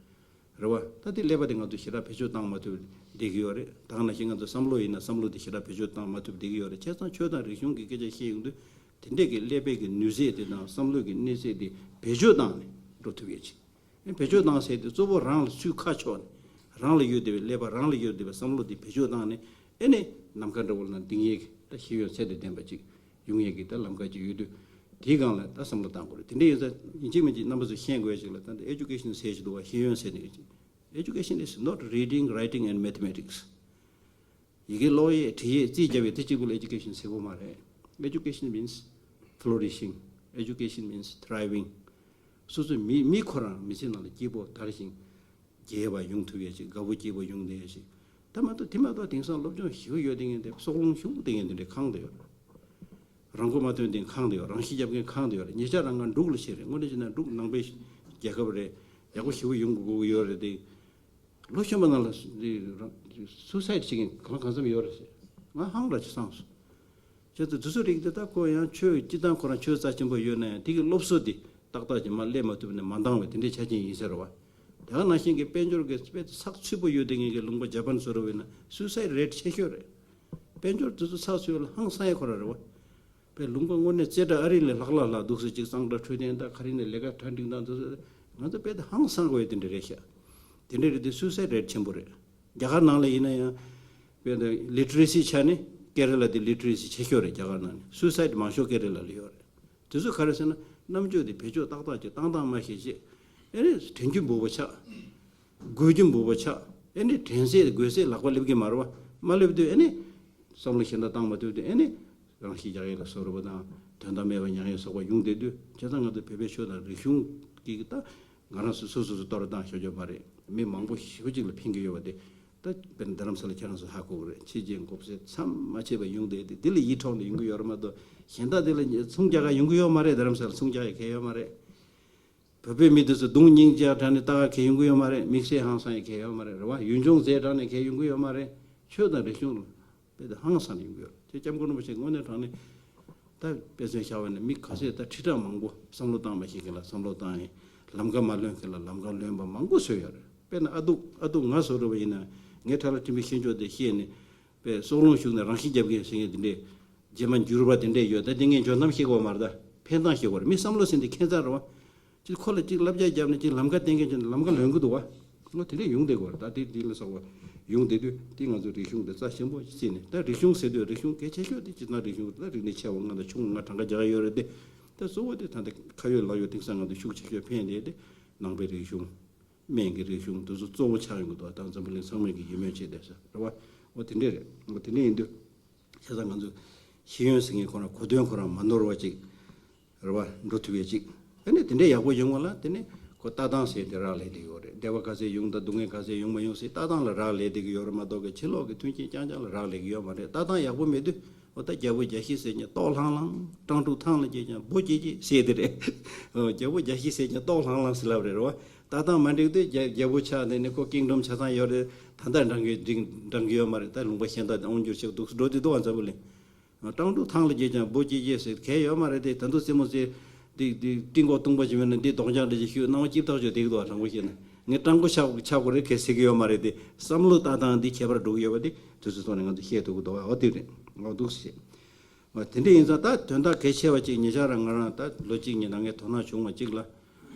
རེད་བ། ད་དེ་ཀླད་པ་དེ་ང་ཚོ་ཞེ་དྲག་བེད་སྤྱོད་བཏང་མ་ཐུབ་བསྡད་ཀྱི་ཡོད་རེད། ད་ག་ནང་བཞིན་ང་ཚོ་བསམ་བློ་ཡིན་ན་བསམ་བློ་དེ་ཞེ་དྲག་བེད་སྤྱོད་བཏང་མ་ཐུབ་བསྡད་ཀྱི་ཡོད་རེད། བྱས་ཙང་ཆོས་དང་རིག་གཞུང་གི་སྐད་ཆ་བཤད་ཡོང་དུས། དེ་འདྲས་ཀྱི་ཀླད་པའི་གི་ནུས་ཚད་དེ་དང་བསམ་བློའི་གི་གནས་ཚད་དེ་བེད་སྤྱོད་བཏང་ནས་འགྲོ་ཐུབ་ཡས་ཅིག་ཨེ་བེད་སྤྱོད་བཏང་ཟེར་དུས་གཙོ་བོ་རང་ལ་ཚུར་ཁ་ཕྱོགས་ནས། རང་ལ་ཡོད་བསྡད་པའི་ཀླད་པ། རང་ལ་ཡོད་བསྡད་པའི་བསམ་བློ་དེ་བེད་སྤྱོད་བཏང་ནས། ཨེ་ནས་ནམ་མཁའ་འདྲ་བོ་ལ་ལྡིང་ཡས་ཀྱི་ད་ཤེས་ཡོན་ཚད་དང་ལྡན་པ་ཅིག་ཡོང་ཡས་ཀྱི་ད་ལམ་ཁ་ཅིག་ཡོད་དུས། དེའི་སྒང་ལ་ད་བསམ་བློ་བཏང་དགོས་རེད། དེ་འདྲ་ཡིན་ཙང་ཡིན་གཅིག་མིན་གཅིག་རྣམ་པ་ཚོས་ཤེས་དགོས་ཡས་ཅིག་ལ་ད་ལྟ་ཨེ་ཌུ་ཀེ་ཤན་ཟེར་ཞིག་འདུག་བ། ཤེས་ཡོན་ཟེར་ནས་ཅིག Education is not reading, writing and mathematics. ཡི་གེ་ཀློག་ཡས་བྲིས་ཡས་རྩིས་རྒྱབ་ཡས་དེ་གཅིག་པུ་ལ་ཨེ་ཌུ་ཀེ་ཤན་ཟེར་གོ་མ་རེད། Education means flourishing. Education means thriving. སོ་སོའི་མི་མི་ཁོ་རང་མི་ཚེ་ནང་ལ་སྐྱིད་པོ་དར་ཞིང་རྒྱས་པ་ཡོང་ཐུབ་ཡས་ཅིག་དགའ་པོ་སྐྱིད་པོ་ཡོང་བསྡད་ཡས་ཅིག་ད་མ་གཏོགས་དེ་མ་གཏོགས་དེང་སང་སློབ་སྦྱོང་ཞེ་པོ་ཡོད་བསྡད་མཁན་དེ་སྲོག་རླུང་ཤུགས་བསྡད་མཁན་དེ་འདྲས་གང་དུ་ཡོད། རང་མགོ་མ་ཐོན་དེ་གང་དུ་ཡོད། རང་ཤི་རྒྱབ་མཁན་གང་དུ་ཡོད་རེད། ཉེ་ཆར་རང་ང་འབྲུག་ལ་ཕྱིན་རེད། དངོས་གནས་བྱས་ན་འབྲུག་ནང་པའི་རྒྱལ་ཁབ་རེད། ཡག་པོ་ཞེ་པོ་ཡོང་དགོས་ཀྱི་ཡོད་རེད་དེ། ལོ་གཞོན་པ་ནང་ལ་སུའི་སའིད་བྱེད་མཁན་གང་གང་འཚམ་ཡོད་རེད་ཟེར། ང་ཧང་ར་ཅིག་སངས་སོང་། བྱས་ཙང་དེ་ཚོ་རིགས་དེ་ད་ཁོ་ཡང་ཆོས་སྤྱིར་བཏང་ཁོ་རང་ཆོས་རྩ་ཆེན་པོ་ཡོད་ན་ཡང་དེ་གི་སློབ་གསོ་དེ་ཏག་ཏག་ཅིག་མར་སླེབས་མ་ཐུབ་ནས་མ་འདང་བའི་དེ་འདྲའི་ཆ་རྐྱེན་ཡིན་ས་རེད་བ། དེ་ག་ནང་བཞིན་གྱི་དཔལ་འབྱོར་གྱི་དཔེ་ཚགས་ཚུད་པོ་ཡོད་བསྡད་མཁན་གྱི་ལུང་པ་ཇ་པན་བཟོ་འདྲ་བོ་ཡིན་ན་སུའི་སའིད་རེ་ཊི་ཆེ་ཤོས་རེད། དཔལ་འབྱོར་དེ་ཚོ་ཚགས་ཚུད་ལ་ཧང་སང་ཡས་ཁོ་རང་རེད་བ། པའི་ལུང་པ་དངོས་གནས་རྩེ་གྲས་ཨ་རི་ལས་ལྷག་ལྷག་ལྷག་འདུག་ཟེར་ཅིག་གཙང་སྦྲ་འཕྲོད་བསྟེན་དང་ག་རེ་ནས་ལས་ཀ་གྲ་སྒྲིག་སྟངས་དེ་ཚོ་ང་ཚོ་དཔེ་དེ་ཧང་སང་དགོས་ཡས་དེ་འདྲ་རེད་ཤག་དེ་འདྲ་རེད་དེ་སུའི་སའིད་རེ་ཊི་ཆེན་པོ་རེད། རྒྱ་གར་ནང་ལ་ཡིན་ན་ཡང་དཔེ་དེ་ལི་ཊི་རེ་སི་ཆ་ནས་ཀེ་ར་ལ་དེ་ལི་ཊི་རེ་སི་ཆེ་ཤོས་རེད། རྒྱ་གར་ནང་ནས་སུའི་སའིད་མང་ཤོས་ཀེ་ར་ལ་ལ་ཡོད་རེད། དེ་ཚོ་ག་རེ་ཟེར་ན་རྣམ་དཔྱོད་དེ་བེད་སྤྱོད་ཏག་ཏག་ཅིག་བཏང་སྟངས་མ་ཤེས་ཅིག་ཨེ་ནས་དྲན་རྒྱུ་འབུག་པ་ཆགས། དགོས་རྒྱུ་འབུག་པ་ཆགས། ཨེ་ནི་དྲན་ཚད་དགོས་ཚད་ལག་པ་སླེབས་ཀྱི་མ་རེད་བ། མ་སླེབས་དུས་ཨེ་ནི་བསམ་བློ་གཞན་དག་བཏང་མ་ཐུབ་དུས་ཨེ་ནི་རང་ཤི་རྒྱག་ཡས་ལ་བཟོ་འདྲ་པོ་དང་དོན་དག་མེད་པ་ཉར་ཡས་སོགས་པ་ཡོང་བསྡད་དུས། བྱས་ཙང་ང་ཚོ་བོད་པའི་ཆོས་དང་རིག་གཞུང་གི་ད་ང་རང་ཚོ་སོ་སོ་སོ་གཏོར་བཏང་ཤོར་ཆོག་པ་རེད། མི་མང་པོ་ཞེ་པོ་ཅིག་ལ་ཕན་གྱི་ཡོད་པ་དེ་ད་དཔེར་ན་རྡ་རམ་ས་ལ་ཁྱེད་རང་ཚོ་ཧ་གོ་གི་རེད། ཕྱི་རྒྱལ་འགོ་སེ་མཚམས་མ་ཆད་པ་ཡོང་བསྡད་དེ་འདི་ལ་ཡིད་འཕྲོག་ནས་ཡོང་གི་ཡོད་རེད་མ་གཏོགས་གཞན་དག་དེ་ལ་ཚོང་རྒྱག་ག་ཡོང་གི་ཡོད་མ་རེད། རྡ་རམ་ས་ལ་ཚོང་རྒྱག་ཡས་གང་ཡོད་མ་རེད། བོད་པའི་མི་དེ་ཚོ་གདོང་སྙིང་རྗེ་དྲགས་ནས་ལྟ་ག་གང་ཡོང་གི་ཡོད་མ་རེད། དམིགས་བསལ་ཧང་སང་ཡས་གང་ཡོད་མ་རེད། རེད་བ། ཡུལ་ལྗོངས་མཛེས་དྲགས་ནས་གང་ཡོང་གི་ཡོད་མ་རེད། ཆོས་དང་རིག་གཞུང་ལ་དཔེ་དེ་ཧང་སང་ནས་ཡོང་གི་ཡོད་རེད། དེ་སྐྱབས་མགོན་རིན་པོ་ཆེ་དངོས་གནས་དྲང་གནས་ད་དཔེ་མཚོན་བཞག་པ་ན་མི་ག་ཚད་ད་ཁྲི་ཕྲག་མང་པོ་བསམ་བློ་བཏང་མ་ཤེས་མཁན་ལ་བསམ་བློ་བཏང་ཡས། ལམ་ཁ་མ་ལོན་མཁན་ལ་ལམ་ཁ་ལོན་པ་མང་པོ་བཟོས་ཡོད་རེད། དཔེར་ན་ཨ་སྡུག་ཨ་སྡུག་ང་བཟོ་འདྲ་པོ་ཡིན་ན་ངས་ཁྲ་ལ་ཁྲིམས་པའི་ཤེས་ཕྱོགས་དེ་ཤེས་ནས་དཔེ་སྲོག་རླུང་ཞུགས་ནས་རང་ཤི་རྒྱབ་མཁན་ཟེར་མཁན་དེ་འདྲས། རྗེས་མ་འགྱུར་བ་དེ་འདྲས་ཡོད། ད་དེ་ངས་འཇོན་ཐང་ཤེས་དགོས་མ་རེད། ད་ཕན་ཐང་ཤེས་དགོས་རེད། མི་བསམ་བློ་ཟིན་དེ་ཁྱད་མཚར་རེད་བ། ཅིག་ཁོ་ལ་ཅིག་བསླབ་བྱ་བརྒྱབ་ནས་ཅིག་ལམ་ཁ་བསྟན་མཁན་ཅིག་ལམ་ཁ་ལོན་གི་འདུག་བ། ངོ་དེ་འདྲས་ཡོང་བསྡད་དགོས་རེད། ད་དེ་དེ་ལ་སོགས་པ་ཡོང་བསྡད་དུས་དེ་ང་ཚོ་རིག་གཞུང་དེ་རྩ་ཆེན་པོ་ཞིག་བརྩིས་ནས། ད་རིག་གཞུང་ཟེར་དུས་རིག་གཞུང་གལ་ཆེ་ཤོས་དེ་སྤྱིར་བཏང་རིག་གཞུང་ད་རིག་གནས་ཆེ་བ་ལྔ་དང་ཆུང་ལྔ་གྲངས་ཀ་རྒྱག་ཡོད་རེད་དེ། ད་གཙོ་བོ་དེ་ད་ལྟ་ཁ་ཡོད་ལག་ཡོད་དེང་སང་ང་ཚོ་ཤུགས་ཆེ་ཤོས་ཕན་བསྡད་དེ་ནང་པའི་རིག་གཞུང་། སྨན་གྱི་རིག་གཞུང་དེ་ཚོ་གཙོ་བོ་ཆགས་ཡོང་གི་འདུག་ད་འཛམ་བུ་གླིང་ཚང་མས་ཀྱི་ཡིད་སྨོན་བྱེད་བསྡད་ས་རེད་བ། འོ་དེ་འདྲས་རེད། འོ་དེ་འདྲས་ཡིན་དུས་བྱས་ཙང་ང་ཚོ་ཤེས་ཡོན་ཟེར་མཁན་ཁོ་ན་གོ་དོན་ཁོ་རང་མ་ནོར་བ་ཅིག་རེད་བ། འགྲོ་ཐུབ་ཡས་ཅིག་དེ་ནས་དེ་འདྲས་ཡག་པོ་ཡོང་བ་ལ་དེ་ནས་ཁོ་ལྟ་སྟངས་ཟེར་དེ་རག་ལས་བསྡད་ཡོད་རེད། སྡེ་པ་ག་ཚད་ཡོང་དང་སྡུག་བསྔལ་ག་ཚད་ཡོང་མ་ཡོང་ཟེར་ལྟ་སྟངས་ལ་རག་ལས་བསྡད་ཀྱི་ཡོད་རེད་མ་གཏོགས་ཀྱི་ཕྱི་ལོགས་ཀྱི་མཐུན་རྐྱེན་རྐྱང་རྐྱང་ལ་རག་ལས་ཀྱི་ཡོད་མ་རེད། ལྟ་སྟངས་ཡག་པོ་མེད་དུས། འོ་ད་རྒྱལ་པོ་རྒྱལ་བཞི་ཟེར་མཁན་ལྟོགས་ལྷང་ལྷང་། སྤྲང་ཕྲུག་ཐང་ལ་སྐྱེས་ཀྱང་སྦོ་སྐྱེས་སྐྱེས་ཟེར་དེ་རེད། འོ་རྒྱལ་པོ་རྒྱལ་བཞི་ཟེར་མཁན་ལྟོགས་ལྷང་ལྷང་ཟེར་ལབ་རེད་རོ། ལྟ་སྟངས་མ་འགྲིག་དུས་རྒྱལ་རྒྱལ་པོ་ཆགས་ནས་ནི་ཁོ་ཀིང་ཌོམ་ཆ་ཚང་ཡོད་རེད། ད་ལྟ་འགྲང་གི་འགྲིག་འགྲང་གི་ཡོད་མ་རེད། ད་ལུང་པ་གཞན་དག་དབང་སྒྱུར་ཞིག་འདུག་འགྲོ་དུས་འདུག་ཨ་འཛམ་བུ་གླིང་། སྤྲང་ཕྲུག་ཐང་ལ་སྐྱེས་ཀྱང་སྦོ་སྐྱེས་སྐྱེས་ཟེར་གལ་ཡོད་མ་རེད་དེ། ད་དུང་རྩེད་མོ་རྩེ། འདི་འདི་སྤྲིན་གོག་སྟོང་པ་ཅིག་མེད་ན་འདི་རྡོག་རྐྱང་འདྲ་ཞིག་ཤོད་སྣང་བ་སྐྱིད་ཐག་ཆོད་བསྡད་ཀྱི་འདུག་ཨ། དྲང་པོ་བཤད་ན་ངས་སྤྲང་པོ་ཆགས་ཆགས་དགོས་རེད་གལ་སྲིད་ཀྱི་ཡོད་མ་རེད་དེ། བསམ་བློ་ལྟ་སྟངས་འདི་ཁྱད་པར་འགྲོ་གི་ཡོད་པ་དེ་དུས་ཚོད་ཐོག་ནས་ང་ཚོ་བཤད་ཐུབ་ཀྱི་འདུག་ཨ། འོ་དེ་རེད། འོ་འདུག་ཟེར། འོ་དེ་འདྲ་ཡིན་ཙང་ད་དོན་དག་གལ་ཆེ་བ་ཅིག་ཉེ་ཆར་རང་ང་རང་ད་ལོ་གཅིག་གཉིས་ནང་ངས་དོ་སྣང་བྱུང་བ་ཅིག་ལ།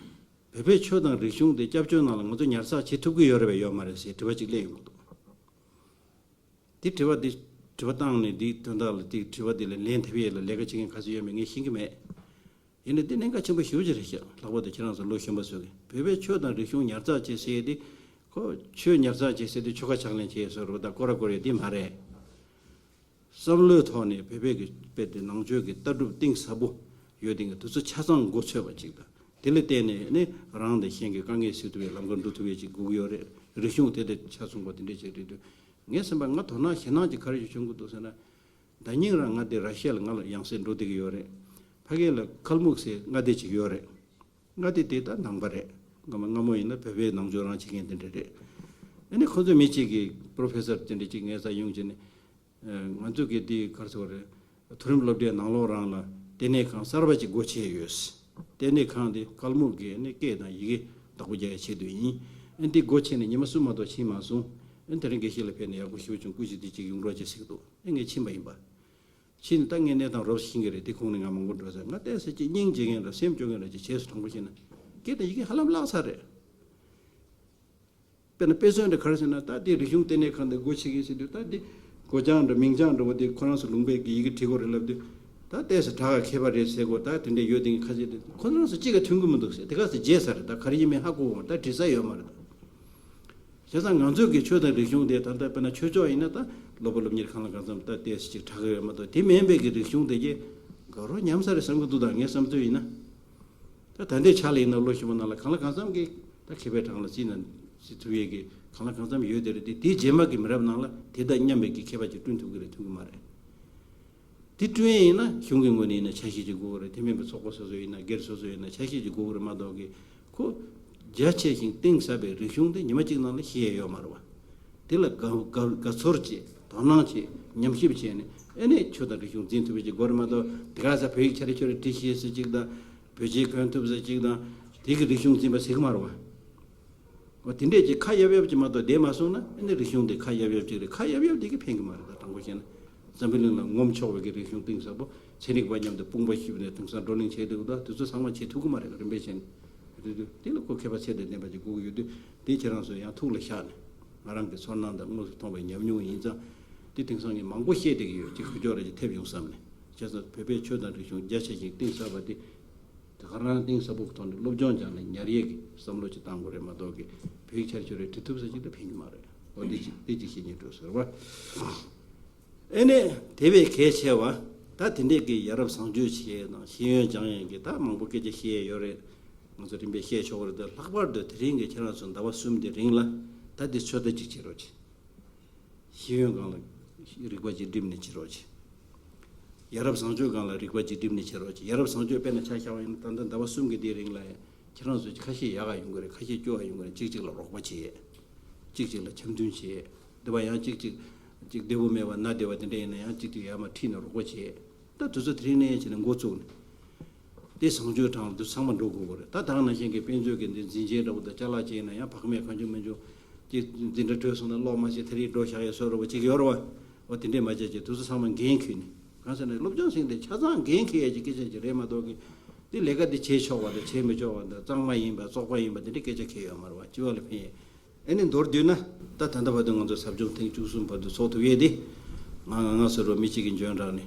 བོད་པའི་ཆོས་དང་རིག་གཞུང་དེ་སྐྱབས་བཅོལ་ནང་ལ་ང་ཚོ་ཉར་ཚགས་བྱེད་ཐུབ་ཀྱི་ཡོད་རེད་པས་ཡོད་མ་རེད་ཟེར་དྲི་བ་ཅིག་སླེབས་ཡོང་གི་འདུག་དེ་དྲི་བ་འདི་དྲི་བ་བཏང་ནས་འདིའི་དོན་དག་ལ་དེ་དྲི་བ་འདི་ལ་ལན་འདེབས་ཡས་ལ་ལས་ཀ་བྱེད་མཁན་ག་ཚོད་ཡོད་མེད་ངས་ཤེས་ཀྱི་མེད། ཡིན་ནའི་འདི་གནད་འགག་ཆེན་པོ་ཞེ་པོ་ཅིག་རེད་ཤག་ལྷག་པར་དུ་ཁྱེད་རང་ཚོ་ལོ་གཞོན་པ་ཚོས་ཀྱིས་བོད་པའི་ཆོས་དང་རིག་གཞུང་ཉར་ཚགས་བྱེད་ཟེར་དེ། ཁོ་ཆོས་ཉར་ཚགས་བྱེད་ཟེར་དེ་ཆོལ་ཁ་ཕྱག་ལེན་བྱེད་ཟེར་བ་དང་སྐོར་ར་སྐོར་ཡས་འདི་མ་རེད། བསམ་བློའི་ཐོག་ནས་བོད་པའི་གི་དཔེ་དེ་ནང་ཆོས་ཀྱི་ལྟ་གྲུབ་གཏིང་ཟབ་པོ་ཡོད་དེ་གི་དེ་ཚོ་ཆ་ཚང་མགོ་ཚོས་པ་ཅིག་དང་། དེ་ལ་བརྟེན་ནས་ནི་རང་དང་གཞན་གྱི་དཀའ་ངལ་སེལ་ཐུབ་པའི་ལམ་ཁ་འགྲོ་ཐུབ་ཡས་ཅིག་དགོས་ཀྱི་ཡོད་རེད། རིག་གཞུང་དེ་དང་ཆ་མཚུངས་པ་དེ་འདྲས་ཅིག་རེད་དུས། ངས་སེམས་པ་ང་དོ་སྣང་ཞེད་སྣང་ཅིག་ག་རེ་ཞིག་བྱུང་གི་འདུག་ཟེར་ན། ད་སྙིང་རང་མངའ་སྡེ་ར་ཤི་ཡ་ལ་ང་ལ་ཡང་སེ་འགྲོ་བསྡད་ཀྱི་ཡོད་རེད། ཕ་གི་ལ་ཁལ་མུག་ཟེར་མངའ་སྡེ་ཅིག་ཡོད་རེད། མངའ་སྡེ་དེ་ད་ནང་པ་རེད། སྔ་མ་སྔ་མོ་ཡིན་ན་བོད་པའི་ནང་ཆོས་རང་བྱེད་མཁན་དེ་འདྲ་རེད། ཨ་ནི་ཁོ་ཚོ་མི་གཅིག་གིས་པྲོ་ཕེ་སར་དེ་འདྲ་གཅིག་ངའི་རྩར་ཡོང་བྱས་ནས། ང་ཚོ་གི་འདི་ག་རེ་ཟེར་དགོས་རེད། མཐོ་རིམ་སློབ་གྲྭའི་ནང་ལོགས་རང་ལ་ལྟེ་གནས་ཁང་གསར་པ་ཅིག་སྒོ་ཕྱེ་ཡོད། ལྟེ་གནས་ཁང་དེ་ཀལ་མུག་གི་ནི་སྐད་དང་ཡི་གེ་བདག་པོ་རྒྱག་ཡའི་ཆེད་དུ་ཡིན། ཨ་འདི་སྒོ་ཕྱེ་ནས་ཉི་མ་གསུམ་མ་གཏོགས་ཕྱིན་མ་སོང་། ཨ་དེ་རིང་དགེ་བཤེས་ལགས་ཕེབས་ནས་ཡག་པོ་ཞེ་པོ་བྱུང་། སྐུ་མཁྱེན་དེ་ཅིག་ཡོང་རོགས་བྱེད་ཟེར་གི་འདུག་ཨ་ངས་ཕྱིན་པ་ཡིན་པ། ཕྱིན་ནས་ད་ངས་གནས་སྟངས་རོབ་ཤེས་ཀྱི་རེད། དེ་ཁོང་ནས་ང་མང་པོ་འགྲོ་ཟེར། ང་ལྟས་ཟེར་གྱི་སྙིང་རྗེ་མཁན་འདྲ་སེམས་སྐྱོ་མཁན་འདྲ་ཅིག་བྱས་སོང་། དྲང་པོ་བཤད་ན་སྐད་དང་ཡི་གེ་ཧ་ལམ་བརླག་ཚར་རེད། དཔེར་ན་དཔེ་མཚོན་འདྲ་ག་རེ་ཟེར་ན། ད་དེ་རིག་གཞུང་ལྟེ་གནས་ཁང་དེ་སྒོ་ཕྱེ་གི་ཟེར་དུས། ད་དེ་སྒོ་བྱང་འདྲ་མིང་བྱང་འདྲ་བོ་དེ་ཁོ་རང་ཚོ་ལུང་པའི་གི་ཡི་གེ་བྲིས་དགོས་རེད་ལབ་དུས། ད་ལྟས་སུ་དྲག་ག་མཁས་པ་རེད་ཟེར་དགོས། ད་དེ་འདྲ་ཡོད་དེ་ཁ་ཤས་དེ་ཁོ་རང་ཚོ་གཅིག་ག་མཐུན་གི་མི་འདུག་ཟེར། དེ་ག་ཚོད་བརྗེད་ས་རེད། ད་ག་རེ་ཡིན་མིན་ཧ་གོ་འོང་། ད་བྲིས་ས་ཡོད་མ་རེད། ད་བྱས་ཙང་ང་ཚོས་གི་ཆོས་དང་རིག་གཞུང་དེ་ད་ལྟ་དཔེར་ན་ཆོས་ཕྱོགས་ཡིན་ན་ད་སློབ་པ་སློབ་གཉེར་གང་ལ་གང་འཚམ་ད་ལྟས་སུ་ཅིག་དྲག་གི་ཡོད་མ་གཏོགས། དེ་མིན་པའི་གི་རིག་གཞུང་དེ་གི་དགའ་རོགས་ཉམས་ས་རེད་བསམ་གི་འདུག་ད་ངའི་བསམ་ཚུལ་ཡིན་ན། ད་ད་ལྟའི་ཆ་ལ་ཡིན་ན་ལོ་གཞོན་པ་ནང་ལ་གང་ལ་གང་འཚམ་གྱི་ད་མཁས་པའི་གྲངས་ལ་བརྩིས་ན་བརྩི་ཐུབ་ཡས་ཀྱི་གང་ལ་གང་འཚམ་ཡོད་དེ་རེད། དེ་དེའི་རྗེས་མ་གི་མི་རབས་ནང་ལ་དེ་དང་མཉམ་པའི་གི་མཁས་པ་ཅིག་བསྐྲུན་ཐུབ་ཀྱི་རེད་ཐུབ་ཀྱི་མ་རེད། དེ་བསྐྲུན་ཡས་ཡིན་ན་གཞུང་གི་ངོས་ནས་ཡིན་ན་ཆ་ཤས་ཅིག་དགོས་ཀྱི་རེད། དེ་མིན་པའི་ཚོགས་པ་སོ་སོ་ཡིན་ན་སྒེར་སོ་སོ་ཡིན་ན་ཆ་ཤས་ཅིག་དགོས་ཀྱི་རེད་མ་གཏོགས་གི། ཁོ་རྒྱ་ཆེ་ཞིང་གཏིང་ཟབ་པའི་རིག་གཞུང་དེ་ཉི་མ་གཅིག་ནང་ལ་ཤེས་ཡས་ཡོད་མ་རེད་བ། དེ་ལ་དགའ་དགའ་དགའ་ཚོར་བྱེད། དོ་སྣང་བྱེད། ཉམས་ཞིབ་བྱས་ནས་ཨ་ནི་ཆོས་དང་རིག་གཞུང་འཛིན་ཐུབ་པ་ཅིག་དགོས་རེད་མ་གཏོགས། དེ་ག་ས་བོད་ཡིག་ཆ་རེ་ཆོ་རེ་འབྲི་ཤེས་ས་ཅིག་དང་། བོད་ཆས་གོན་ཐུབ་ས་ཅིག་དང་། དེ་གི་རིག་གཞུང་འཛིན་པ་ཟེར་གི་མ་རེད་བ། འོ་དེ་འདྲས་ཀྱི་ཁ་ཡབ་ཡབ་ཅིག་མ་གཏོགས་བསྡད་མ་སོང་ན། ཨ་ནི་རིག་གཞུང་དེ་ཁ་ཡབ་ཡབ་ཅིག་རེད། ཁ་ཡབ་ཡབ་དེ་གི་ཕན་གི་མ་རེད། ད་དྲང་པོ་བཤད་ན་འཛམ་བུ་གླིང་ལ་ངོམ་ཆོག་པའི་གི་རིག་གཞུང་གཏིང་ཟབ་པོ། ཚན་རིག་པ་མཉམ་དུ་དཔུང་པ་གཤིབས་ནས་དེང་སང་བགྲོ་གླེང་བྱས་འདུག་ད་དེ་ཚོ་ཚང་མ་བྱེད་ཐུབ་གི་མ་རེད། རིམ་པས་བྱས་ནས་རེད་འདུག་དེ་ལ་ཁོ་མཁས་པ་ཚད་དང་ལྡན་པ་ཅིག་དགོས་ཀྱི་ཡོད་དུས། དེ་ཁྱེད་རང་ཚོ་ཡང་ཐུགས་ལ་བཞག་ནས། ང་རང་གི་ཚོར་སྣང་དང་དངོས་སུ་མཐོང་བའི་ཉམས་མྱོང་ཡིན་ཙང་། དེ་དེང་སང་ངས་མང་པོ་བཤད་བསྡད་ཀྱི་ཡོད། ཅིག་ཁུ་ཅོག་རེ་ཅིག་ཐེབས་ཡོང་བསམ་ནས། བྱས་ཙང་བོད་པའི་ཆོས་དང་རིག་གཞུང་རྒྱ་ཆེ་ཞིང་གཏིང་ཟབ་པ་དེ། དེ་ག་རང་གཏིང་ཟབ་པོ་གི་ཐོག་ནས་སློབ་སྦྱོང་སྦྱངས་ནས་ཉར་ཡས་ཀྱི་བསམ་བློ་ཅིག་བཏང་དགོས་རེད་མ་གཏོགས་ཀྱི། བོད་ཡིག་ཆ་རེ་ཆོ་རེ་འབྲི་ཐུབ་ས་ཅིག་ད་ཕན་གྱི་མ་རེད། འོ་འདི་ཅིག་འདི་ཅིག་བཤད་སྙིང་འདོད་ཟེར་བ། ཨེ་ནས་དེ་བས་གལ་ཆེ་བ། ད་དེ་འདྲས་ཀྱི་ཡ་རབས་བཟང་སྤྱོད་བྱེད་ཡས་དང་ཤེས་ཡོན་སྦྱང་ཡས་ཀྱི་ད་མང་པོ་སྐད་ཆ་བཤད་ཡས་ཡོད་རེད། ང་ཚོ་རིམ་པས་བཤད་ཆོག་གི་རེད། ད་ལྷག་པར་དུ་དེ་རིང་གི་ཁྱེད་རང་ཚོ་ཟླ་བ་གསུམ་དེ་རིང་ལ་ད་འདི་ཚོད་ལྟ་ཅིག་བྱེད་རོགས་གྱིས། ཤེས་ཡོན་སྒང་ལ་རིག་པ་ཅིག་བསྒྲིམས་ནས་བྱེད་རོགས་གྱིས། ཡ་རབས་བཟང་སྤྱོད་སྒང་ལ་རིག་པ་ཅིག་བསྒྲིམས་ནས་བྱེད་རོགས་གྱིས། ཡ་རབས་བཟང་སྤྱོད་དཔེར་ན་ཆ་བཞག་པ་ཡིན་ན། ད་ལྟ་ཟླ་བ་གསུམ་གྱི་དེའི་རིང་ལ་ཁྱེད་རང་ཚོས་ཁ་ཤས་ཡག་ག་ཡོང་གི་རེད། ཁ་ཤས་སྐྱོ་བ་ཡོང་གི་རེད། གཅིག་གཅིག་ལ་རོགས་པ་བྱེད། གཅིག་གཅིག་ལ་འཆམ་མཐུན་བྱེད། འདི་བ་ཡང་གཅིག་གཅིག་གཅིག་བདེ་པོ་མེད་པ་ན་བདེ་བ་དེ་འདྲ་ཡིན་ན་ཡང་གཅིག་གཅིག་ཡར་མར་ཁྲིད་ནས་རོགས་པ་བྱེད། ད་དུས་ཚོད་དེ་རིང་ནས་བྱས་ནས་འགོ་བཙུགས་ནས། དེ་བཟང་སྤྱོད་གྲངས་ལ་དུ་ཚང་མ་འགྲོ་དགོས་པ་རེད། ད་ད་ག་ནང་བཞིན་གྱི་དཔེ་མཛོད་ཀྱི་འདི་འཛིན་ཆེན་འདྲ་པོ་དང་ཅ་ལག་ཅིག་ཡིན་ན་ཡང་བག་མེད་གང་བྱུང་མི་འཇུག་ཅིག་འཛིན་གྲྭ་གྲོལ་སོང་ན་ཀློག་མ་ཤེས། དེ་རིང་འགྲོ་བཞག་ཡས་བཟོ་འདྲ་པོ་ཅིག་ཡོད་རེད་བ། འོ་དེ་འདྲས་མ་བྱས་ཅིག་དུས་ཚོད་ཚང་མ་འགན་འཁྱེར་ནས། གང་ཟེར་ན་སློབ་སྦྱོང་ཟེར་འདི་ཆ་ཚང་འགན་འཁྱེར་ཡས་ཀྱི་སྐད་ཆ་ཅིག་རེད་མ་གཏོགས་ཀྱི། དེ་ལས་ཀ་འདི་བྱེད་ཆོག་པ་དང་བྱེད་མི་ཆོག་པ་དང་། གཙང་མ་ཡིན་པ་བཙོག་པ་ཡིན་པ་དེ་འདྲས་སྐད་ཆ་འཁྱེར་ཡོད་མ་རེད་བ། སྤྱི་པ་ལ་ཕན་ཡས། ཨེ་ནས་མདོར་བསྡུས་ན། ད་ད་ལྟ་བར་དུ་ང་ཚོ་ཟབ་སྦྱོང་ཐེངས་བཅུ་གསུམ་བར་དུ་ཚོགས་ཐུབ་ཡས་དེ། ང་ང་ང་ཟེར་རོ་མི་གཅིག་གི་འཇོན་རང་ནས་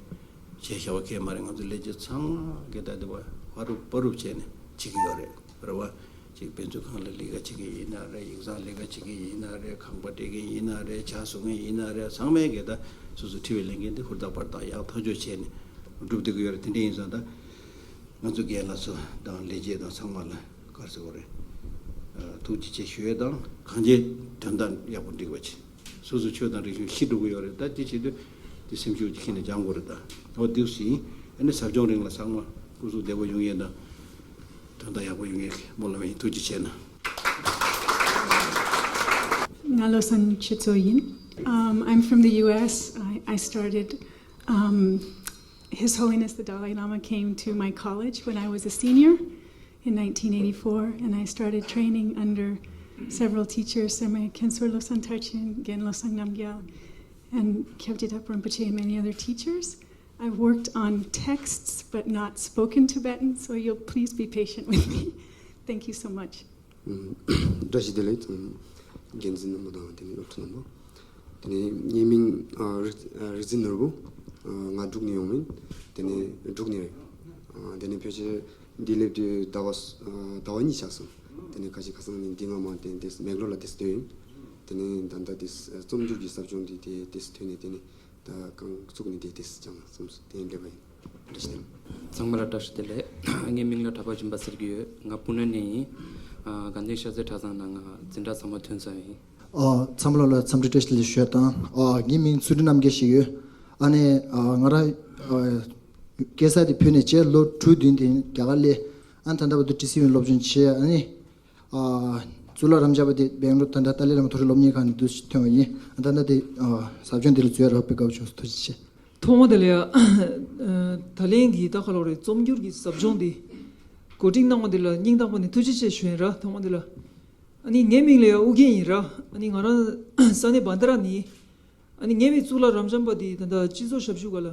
བྱས་བཞག་པ་གས་མ་རེད། ང་ཚོ་ལས་བྱེད་ཚང་མ་གིས་ད་ལྟ་བ་ཕ་རུབ་པ་རུབ་བྱས་ནས་བྱེད་ཀྱི་ཡོད་རེད། རེད་བ། ཅིག་དཔེ་མཛོད་ཁང་ལ་ལས་ཀ་བྱེད་མཁན་ཡིན་ན་རེད། ཡིག་ཚང་ལས་ཀ་བྱེད་མཁན་ཡིན་ན་རེད། ཁང་པ་སྤྲད་མཁན་ཡིན་ན་རེད། ཇ་བཟོ་མཁན་ཡིན་ན་རེད། ཚང་མས་གིས་ད་སོ་སོ་འཁྲི་བའི་ལས་འགན་དེ་ཧུར་ཐག་པར་ཐག་ཡག་ཐག་ཆོད་བྱས་ནས་སྒྲུབ་བསྡད་ཀྱི་ཡོད་རེད། དེ་འདྲ་ཡིན་ཙང་ད། ང་ཚོ་རྒན་ལགས་ཚོ་དང་ལས་བྱེད་དང་ཚང་མ་ལ་ག་རེ་ཟེར་དགོས་རེད། ཨ། ཐུགས་རྗེ་ཆེ་ཞུ་ཡས་དང་། གང་ཅི་དོན་དག་ཡག་པོ་འགྲིག་པ་བྱེད། སོ་སོ་ཆོས་དང་རིག་གཞུང་ཤི་འགྲོ་གི་ཡོད་རེད། ད་དེ་བྱེད་དུས་དེ་སེམས་ཤུགས་ཅིག་ཁྱེར་ནས་སྦྱང་དགོས་རེད། ད་འོ་དེ་ཟིན། ཨ་ནི་ཟབ་སྦྱོང་རིང་ལ་ཚང་མ་སྐུ་གཟུགས་བདེ་པོ་ཡོང་ཡས་དང་དོན་དག་ཡག་པོ་ཡོང་ཡས་སྨོན་ལམ་ཡིན། ཐུགས་རྗེ་ཆེ་གནང་། ང་བློ་བཟང་ཆོས་མཚོ་ཡིན། Um, I'm from the U S. I, I started, um, His Holiness the Dalai Lama came to my college when I was a senior in nineteen eighty-four, and I started training under several teachers, Seme Khyentser Losang Tarchen, Gen Losang Namgyal, and Khyentse Rinpoche, and many other teachers. I worked on texts, but not spoken Tibetan, so you'll please be patient with me. Thank you so much. ཨུམ། བཀྲ་ཤིས་བདེ་ལེགས། ཨུམ། འགན་འཛིན་རྣམ་པ་དང་དེ་ནས་སློབ་ཕྲུག་རྣམ་པ། དེ་ནས་ངའི་མིང་ཨ་རིག་ཨ་རིག་འཛིན་ནོར་བུ། ཨ་ང་འབྲུག་ནས་ཡོང་མིན། དེ་ནས་འབྲུག་ནས་རེད། ཨ་དེ་ནས་ཕལ་ཆེར་འདི་སླེབས་དུས་ཟླ་བ་ཨ་ཟླ་བ་གཉིས་ཆགས་སོང་། དེ་ནས་ཁ་ཤས་ཁ་སང་ནས་འདི་སྔ་མ་དེ་དེ་མེག་ལོར་ལ་དེ་སླེབས་ཡིན། དེ་ནས་ད་ལྟ་དེ་རྩོམ་སྒྱུར་གྱི་ཟབ་སྦྱོང་དེ་དེ་དེ་ཐོན་ནས་དེ་ནས། ད་རྐང་བཙུགས་ནས་དེ་དེ་སྦྱངས་སོང་། དེ་འདྲ་བ་ཡིན། བཀྲ་ཤིས་བདེ་ལེགས། ཚང་མ་ལ་བཀྲ་ཤིས་བདེ་ལེགས། ངའི་མིང་ལ་གྲགས་པ་སྦྱིན་པ་ཟེར་གྱི་ཡོད། ང་སྤུ་ན་ནས་ཡིན། ཨ་དགའ་ལྡན་ཤར་རྩེ་གྲྭ་ཚང་ནང་ང་འཛིན་གྲྭ་ཚང་མ་ཐོན་ཚར་ཡིན། ཨ། ཚང་མ་ལོ་ལ་འཚམས་འདྲི་བཀྲ་ཤིས་བདེ་ལེགས་ཞུ་ཡ་དང་། ཨ། ངའི་མིང་ཚུལ་ཁྲིམས་རྣམ་རྒྱལ་ཞིག་ཡོད། ཨ་ནི། ཨ། ང་རང་། ཨ། སྐྱེས་ས་དེ་བོད་ནས་བྱས། ལོ་དྲུག་བདུན་དེ་རྒྱ་གར་སླེབས། ཨ་ནི་ད་ལྟ་བར་དུ་ཊི་སི་ཝི་སློབ་སྦྱོང་བྱས། ཨ་ནི། ཨ། གཙུག་ལག་རབ་འབྱམས་པ་དེ་སྦེང་ལོར་ད་ལྟ་ཏཱ་ལའི་བླ་མ་མཐོ་རིམ་སློབ་གཉེར་ཁང་ནས་འདུག་སེ་ཐོན་པ་ཡིན། ཨ། ད་ལྟ་དེ། ཨ། ཟབ་སྦྱོང་དེ་ལ་འཛུལ་ཡ་རག་པའི་སྐབས་བྱུང་སོང་། ཐུགས་རྗེ་ཆེ། ཐོག་མ་དེ་ལ་ཡ། ད་ལན་གྱི་ད་ག་ལོ་རེད། རྩོམ་སྒྱུར་གྱི་ཟབ་སྦྱོང་འདི་གོ་སྒྲིག་གནང་བ་འདི་ལ་སྙིང་ཐག་པ་ནས་ཐུགས་རྗེ་ཆེ་ཞུ་ཡིན་ར། ཐོག་མ་དེ་ལ། ཨ་ནི་ངའི་མིང་ལ་ཡ་ཨུ་རྒྱན་ཡིན་ར། ཨ་ནི་ང་རང་ས་གནས་བན་དྷ་ར་ནས་ཡིན། ཨ་ནི་ཉེ་བའི་གཙུག་ལག་རབ་འབྱམས་པ་འདི་ད་ལྟ་སྤྱི་ཚོགས་ཞབས་ཞུ་སྒང་ལ་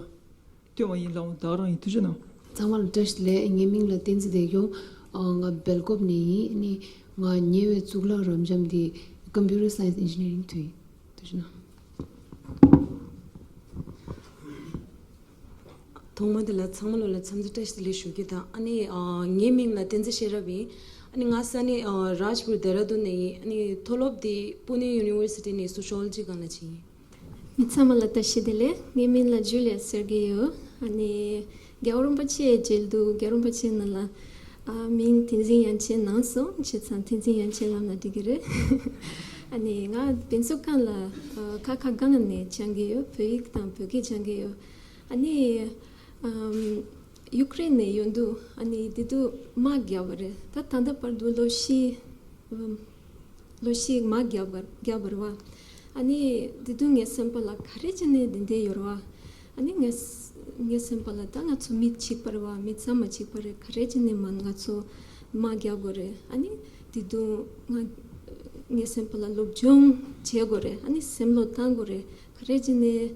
བསྟེན་པ་ཡིན། ལགས་འོང་། ད་ག་རང་ཡིན། ཐུགས་རྗེ་གནང་། ཚང་མ་ལ་བཀྲ་ཤིས་བདེ་ལེགས། ངའི་མིང་ལ་བསྟན་འཛིན་བདེ་སྐྱོང་། ཨ། ང་སྦེལ་ཀོབ་ནས་ཡིན། ཨ་ནི་ང་ཉེ་བའི་གཙུག་ལག་རབ་འབྱམས་འདི་Computer Science Engineering ཐོན་ཡིན། ཐུགས་རྗེ་གནང་། ཐོག་མ་དེ་ལ་ཚང་མ་ལོ་ལ་འཚམས་འདྲི་བཀྲ་ཤིས་བདེ་ལེགས་ཞུ་རྒྱུ་དང་། ཨ་ནི། ཨ། ངའི་མིང་ལ་བསྟན་འཛིན་ཤེས་རབ་ཡིན། ཨ་ནི་ང་ས་གནས། ཨ། རཱཇ་པུར་དེ་ར་དུན་ནས་ཡིན། ཨ་ནི་མཐོ་སློབ་དེ་པུ་ནེ་ཡུ་ནི་ཝར་སི་ཊི་ནས་སོ་ཤི་ཨོ་ལོ་ཇི་སྒང་ལ་བྱས་ཡིན། མི་ཚང་མ་ལ་བཀྲ་ཤིས་བདེ་ལེགས། ངའི་མིང་ལ་ཇུ་ལི་ཡ་ཟེར་གྱི་ཡོད། ཨ་ནི་རྒྱལ་བ་རིན་པོ་ཆེ་མཇལ་དུས་རྒྱལ་བ་རིན་པོ་ཆེ་ནང་ལ། ཨ། མིང་བསྟན་འཛིན་དབྱངས་ཅན་གནང་སོང་། བྱས་ཙང་བསྟན་འཛིན་དབྱངས་ཅན་ལབ་ན་འགྲིག་གི་རེད། ཨ་ནི་ང་དཔེ་མཛོད་ཁང་ལ། ཨ། ཁ་ཁ་སྒང་ནས་སྦྱང་གི་ཡོད། བོད་ཡིག་དང་བོད་སྐད་སྦྱང་གི་ཡོད། ཨ་ནི། ཨམ། ཡུཀ་རེན་ནས་ཡོང་དུས། ཨ་ནི་དེ་དུས་དམག་བརྒྱབ་པ་རེད། ད་ད་ལྟ་བར་དུ་ལོ་བཞི། ཨམ། ལོ་བཞི་དམག་བརྒྱབ་པ། བརྒྱབ་པ་རེད་བ། ཨ་ནི་དེ་དུས་ངའི་སེམས་པ་ལ་ག་རེ་བྱས་ནས་འདི་འདྲ་ཡོད་རེད་བ། ཨ་ནི་ངའི་ངའི་སེམས་པ་ལ་ད་ང་ཚོ་མི་གཅིག་པ་རེད་བ། མི་ཚང་མ་གཅིག་པ་རེད། ག་རེ་བྱས་ནས་མ་ང་ཚོ་དམག་རྒྱག་དགོས་རེད། ཨ་ནི་དེ་དུས་ང་ངའི་སེམས་པ་ལ་སློབ་སྦྱོང་བྱེད་དགོས་རེད། ཨ་ནི་སེམས་བློ་བཏང་དགོས་རེད། ག་རེ་བྱས་ནས།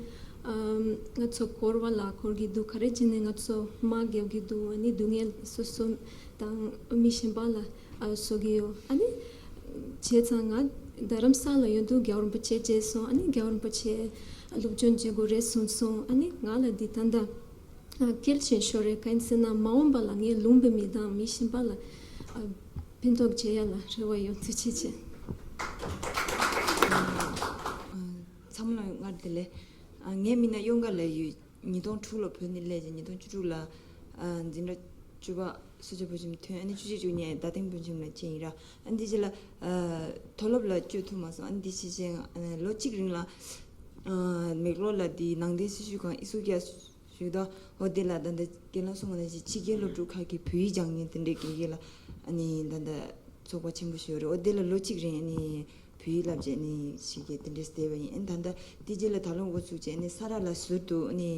ཨམ། ང་ཚོ་འཁོར་བ་ལ་འཁོར་གྱི་འདུག་ག་རེ་བྱས་ནས་ང་ཚོ་དམག་རྒྱག་གི་འདུག་ཨ་ནི་སྡུག་བསྔལ་སོ་སོ་དང་མི་གཞན་པ་ལ། ཨ། བཟོ་གི་ཡོད། ཨ་ནི་བྱས་ཙང་ང་རྡ་རམ་ས་ལ་ཡོང་དུས་རྒྱལ་བ་རིན་པོ་ཆེ་མཇལ་སོང་། ཨ་ནི་རྒྱལ་བ་རིན་པོ་ཆེ་སློབ་སྦྱོང་བྱེད་དགོས་རེད་གསུངས་སོང་། ཨ་ནི་ང་ལ་འདི་ད་ལྟ། ཨ། སྐྱེལ་བཞིན་ཤོར་རེད། གང་ཡིན་ཟེར་ན་མ་འོངས་པ་ལ་ངས་ལུང་པའི་མི་དང་མི་གཞན་པ་ལ། ཨ། ཕན་ཐོགས་བྱེད་ཡ་ལ་རེ་བ་ཡོད། ཐུགས་རྗེ་ཆེ། ཚང་མ་ལ་སྔར་བདེ་ལེགས། ཨ། ངའི་མིང་ལ་གཡང་དཀར་ལབ་ཡོད། ཉིས་སྟོང་དྲུག་ལ་བོད་ནས་སླེབས་རྗེས་ཉིས་སྟོང་བཅུ་དྲུག་ལ། ཨ། འཛིན་གྲྭ་བཅུ་པ་སུ་ཇཱ་བོད་ཁྱིམ་ཐོན། ཨ་ནི་བཅུ་གཅིག་བཅུ་གཉིས་རྡ་སྟེང་བོད་ཁྱིམ་ལ་བྱས་ཡིན་ར། ཨ་ནི་དེ་རྗེས་ལ། ཨ། མཐོ་སློབ་ལ་བསྐྱོད་ཐུབ་མ་སོང་། ཨ་ནི་དེ་བྱས་རྗེས། ཨ། ལོ་གཅིག་རིང་ལ། ཨ། མེག་ལོར་ལ་དེ་ནང་བསྟན་སྲི་ཞུ་ཁང་ཨི་སུ་ཀི་ཡ་ཞུ་དོ། འོ་དེ་ལ་ད་ལྟ་རྒན་ལགས་གསུངས་པ་ནང་བཞིན་ཕྱི་རྒྱལ་སློབ་ཕྲུག་ཁག་གི་བོད་ཡིག་སྦྱང་མཁན་དེ་འདྲའི་དགེ་རྒན་ལ། ཨ་ནི་ད་ལྟ་ཚོགས་པ་ཆེན་པོ་ཞིག་ཡོད་རེད། འོ་དེ་ལ་ལོ་གཅིག་རིང་ཨ་ནི་བོད་ཡིག་བསླབ་བྱས་ནི་ཞིག་གིས་དེ་འདྲས་བསྡད་པ་ཡིན། ཨ་ནི་ད་ལྟ་དེ་རྗེས་ལ་ད་ལོ་འགོ་ཚུགས་བྱས་ནི་ས་ར་ལ་ཟུར་དུ་ནི་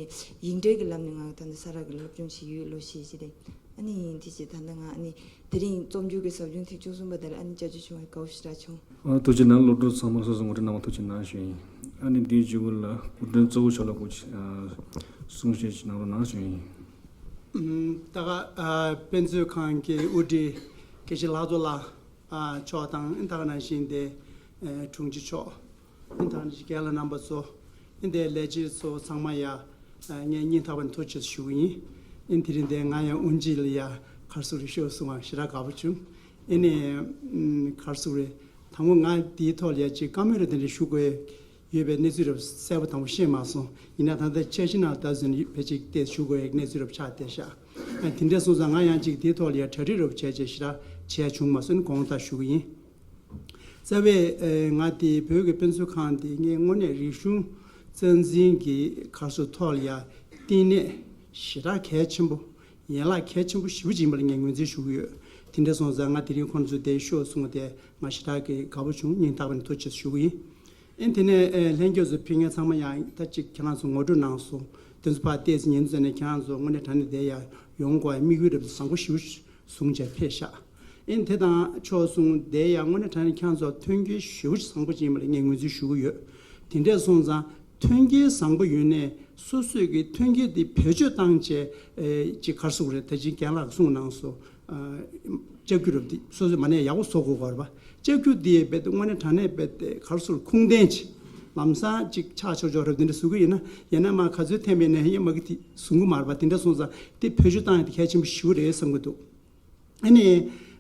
ཡིག་འབྲེལ་གྱི་ལམ་ནས་ང་ད་ལྟ་ས་ར་གི་སློབ་སྦྱོང་བྱེད་ཀྱི་ཡོད། ལོ་བཞི་ཅིག་རེད། ཨ་ནི་དེ་རྗེས་ད་ལྟ་ང་ཨ་ནི་དེ་རིང་རྩོམ་སྒྱུར་གྱི་ཟབ་སྦྱོང་ཐེངས་བཅུ་གསུམ་པ་དེ་ལ་ཨ་ནི་བཅར་རྒྱུ་བྱུང་བས་དགའ་པོ་ཞེ་དྲག་བྱུང་། ཨ། ཐུགས་རྗེ་གནང་། སློབ་ཕྲུག་ཚང་མ་སོ་སོ་ངོ་སྤྲོད་གནང་བ་ཐུགས་རྗེ་གནང་ཞུ་ཡིན། ཨ་ནི་འདིའི་མཇུག་ལ་སྐུ་མགྲོན་གཙོ་བོ་མཆོག་ལ་སྐུ། ཨ། གསུང་བཤད་ཅིག་གནང་རོགས་གནང་ཞུ་ཡིན། ད་ག་ཨ་དཔེ་མཛོད་ཁང་གི་དབུ་ཁྲིད་དགེ་བཤེས་ལྷག་རྡོར་ལགས། ཨ། མཆོག་དང་། ཨ། ད་ག་ནང་བཞིན་དེ། ཨ། དྲུང་ཆེ་མཆོག་ཨ། ད་ག་ནང་བཞིན་རྒན་ལགས་རྣམ་པ་ཚོ། ཨ། དེ་ལས་བྱེད་ཚོ་ཚང་མ་ཡ། ཨ། ངས་སྙིང་ཐག་པ་ནས་ཐུགས་རྗེ་ཆེ་ཞུ་གི་ཡིན། ཨ། དེ་རིང་དེ་ང་ཡང་དབུ་འབྱེད་ལ་ཡ་ག་རེ་ཟེར་རེད། ཤོག་གསུང་བ་ཞེ་དྲག་དགའ་པོ་བྱུང་། ཨ་ནི། ཨམ། ག་རེ་ཟེར་རེད། དང་པོ་ང་འདིའི་ཐོག་ལ་ཡ་ཅིག་བཀའ་མོལ་རེ་དེ་འདྲ་ཞུ་དགོས་ཡོད་པའི་གནས་ཚུལ་རབ་གསལ་པོ་དང་པོ་ཤེས་མ་སོང་། ཡིན་ན་ད་ལྟ་འཆར་གཞི་ནང་ལ་ད་གཟོད་ཕལ་ཆེར་དེ་ཞུ་དགོས་ཡ་གནས་ཚུལ་རབ་ཆགས་བསྡད་ཤག་ཨ། དེ་འདྲ་སོང་ཙང་ང་ཡང་ཅིག་དེའི་ཐོག་ལ་ཡ་གྲ་སྒྲིག་རབ་བྱས་བྱས་ཞེ་དྲག་བྱས་བྱུང་མ་སོང་། ཨ་ནི་དགོངས་དག་ཞུ་གི་ཡིན། རྩ་བའི། ཨ། ང་དེ་བོད་ཀྱི་དཔེ་མཛོད་ཁང་དེ་ངས་དངོས་གནས་རིག་གཞུང་རྩ་འཛིན་གྱི་ག་རེ་ཟེར་ཐོག་ལ་ཡ་བསྟི་གནས་ཞེ་དྲག་གལ་ཆེན་པོ། ཡན་ལག་གལ་ཆེན་པོ་ཞེ་པོ་ཅིག་ཡིན་པ་ལ་ངས་ངོས་འཛིན་ཞུ་གི་ཡོད། དེ་འདྲ་སོང་ཙང་ང་དེ་རིང་ཁོང་ཚོས་དེ་ཤོག་གསུངས་པ་དེ་ང་ཞེ་དྲག་གི་དགའ་པོ་བྱུང་། སྙིང་ཐག་པ་ནས་ཐུགས་རྗེ་ཆེ་ཞུ་གི་ཡིན། ཨ། དེ་ནས། ཨ། ལྷན་རྒྱས་ཚོ་ཕེབས་མཁན་ཚང་མ་ཡང་ད་ཅིག་ཁྱེད་རང་ཚོ་ངོ་སྤྲོད་གནང་སོང་། དེ་ཚོ་ཕར་བལྟས་ཚེ་ཉན་ཚོ་ནས་ཁྱེད་རང་ཚོ་དངོས་གནས་དྲང་གནས་དེ་ཡར་ཡོང་དགོས་ཡ་དམིགས་ཡུལ་རབ་བཟང་པོ་ཞེ་པོ་བཟུང་བྱས་ཕེབས་ཤག་ཨ། དེ་དང་ཕྱོགས་མཚུངས་དེ་ཡང་དངོས་གནས་དྲང་གནས་ཁྱེད་རང་ཚོ་མཐུན་རྐྱེན་ཞེ་པོ་ཅིག་བཟང་པོ་ཅིག་ཡིན་པ་ལ་ངས་ངོས་འཛིན་ཞུ་གི་ཡོད། དེ་འདྲ་སོང་ཙང་མཐུན་རྐྱེན་བཟང་པོ་ཡོད་ནས་སོ་སོས་ཀྱི་མཐུན་རྐྱེན་དེ་བེད་སྤྱོད་བཏང་བྱས། ཨ། ཅིག་ག་རེ་ཟེར་དགོས་རེད། ད་ཅིག་རྒན་ལགས་གསུངས་གནང་སོང་། ཨ། ལྕགས་ཀྱུ་རབ་དེ་སོ་སོས་མ་ནས་ཡག་པོ་བཟོ་དགོས་ཀྱི་རེད་པ། ལྕགས་ཀྱུ་དེ་རྦད་དེ་དངོས་གནས་དྲང་གནས་རྦད་དེ་ག་རེ་ཟེར། ཁུངས་ལྡན་ཅིག་ལམ་སང་ཅིག་ཆག་ཆོག་ཆོག་རབ་དེ་འདྲ་བཟོ་གི་ཡིན་ན། ཡིན་ན་མ་ག་ཚོད་འཐེན་པའི་ནས་ཡིན་མ་གི་དེ་བཟུང་གི་མ་རེད་པ། དེ་འདྲ་སོང་ཙང་དེ་བེད་སྤྱོད་བཏང་ཡ་དེ་གལ་ཆེན་པོ་ཞེ་པོ་རེད་བསམ་གི་འདུག་ཨ་ནི།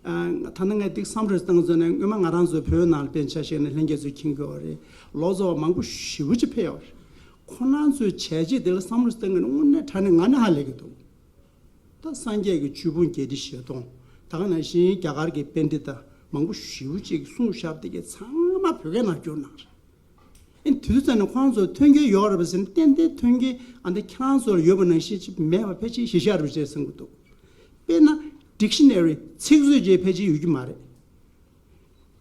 ཨ། ད་ནི་ངས་ཏིག་བསམ་བློ་བཏང་ཚོད་ནས་སྔོན་མ་ང་རང་ཚོ་བོད་ནང་ལ་དཔེ་ཆ་བཞག་ན་ལྷན་རྒྱས་ཚོས་མཁྱེན་གྱི་ཡོད་རེད། ལོ་ཙཱ་བ་མང་པོ་ཞེ་པོ་ཅིག་ཕེབས་ཡོད་རེད། ཁོ་རང་ཚོའི་བྱས་རྗེས་དེ་ལ་བསམ་བློ་བཏང་གི་ན་དངོས་གནས་དྲང་གནས་ང་ནི་ཧ་ལས་ཀྱི་འདུག་ད་སངས་རྒྱས་ཀྱི་ཆོས་ཕུང་བརྒྱད་ཁྲི་བཞི་སྟོང་། ད་ག་ནང་བཞིན་རྒྱ་གར་གྱི་པཎྜི་ཏ་མང་པོ་ཞེ་པོ་ཅིག་གསུང་བཞག་དེ་གའི་ཚང་མ་ བོད་སྐད་ནང་བསྒྱུར་གནང་རེད། ཨེ་དུས་ཚོད་ནས་ཁོང་ཚོར་མཐུན་རྐྱེན་ཡོད་རེད་པ་ཟེར་ན། ཏན་ཏན་མཐུན་རྐྱེན་ཨ་འདི་ཁྱེད་རང་ཚོར་ཡོད་པ་ནང་བཞིན་ཅིག་མེད་པ་ཕལ་ཆེར་ཞེ་ཤ་རེད་པ་ཅེས་གསུང་གི་འདུག་དཔེར་ན་ཌིག་ཤི་ན་རི་ཚིག་མཛོད་ཅེས་ཕལ་ཆེར་ཡོད་ཀྱི་མ་རེད།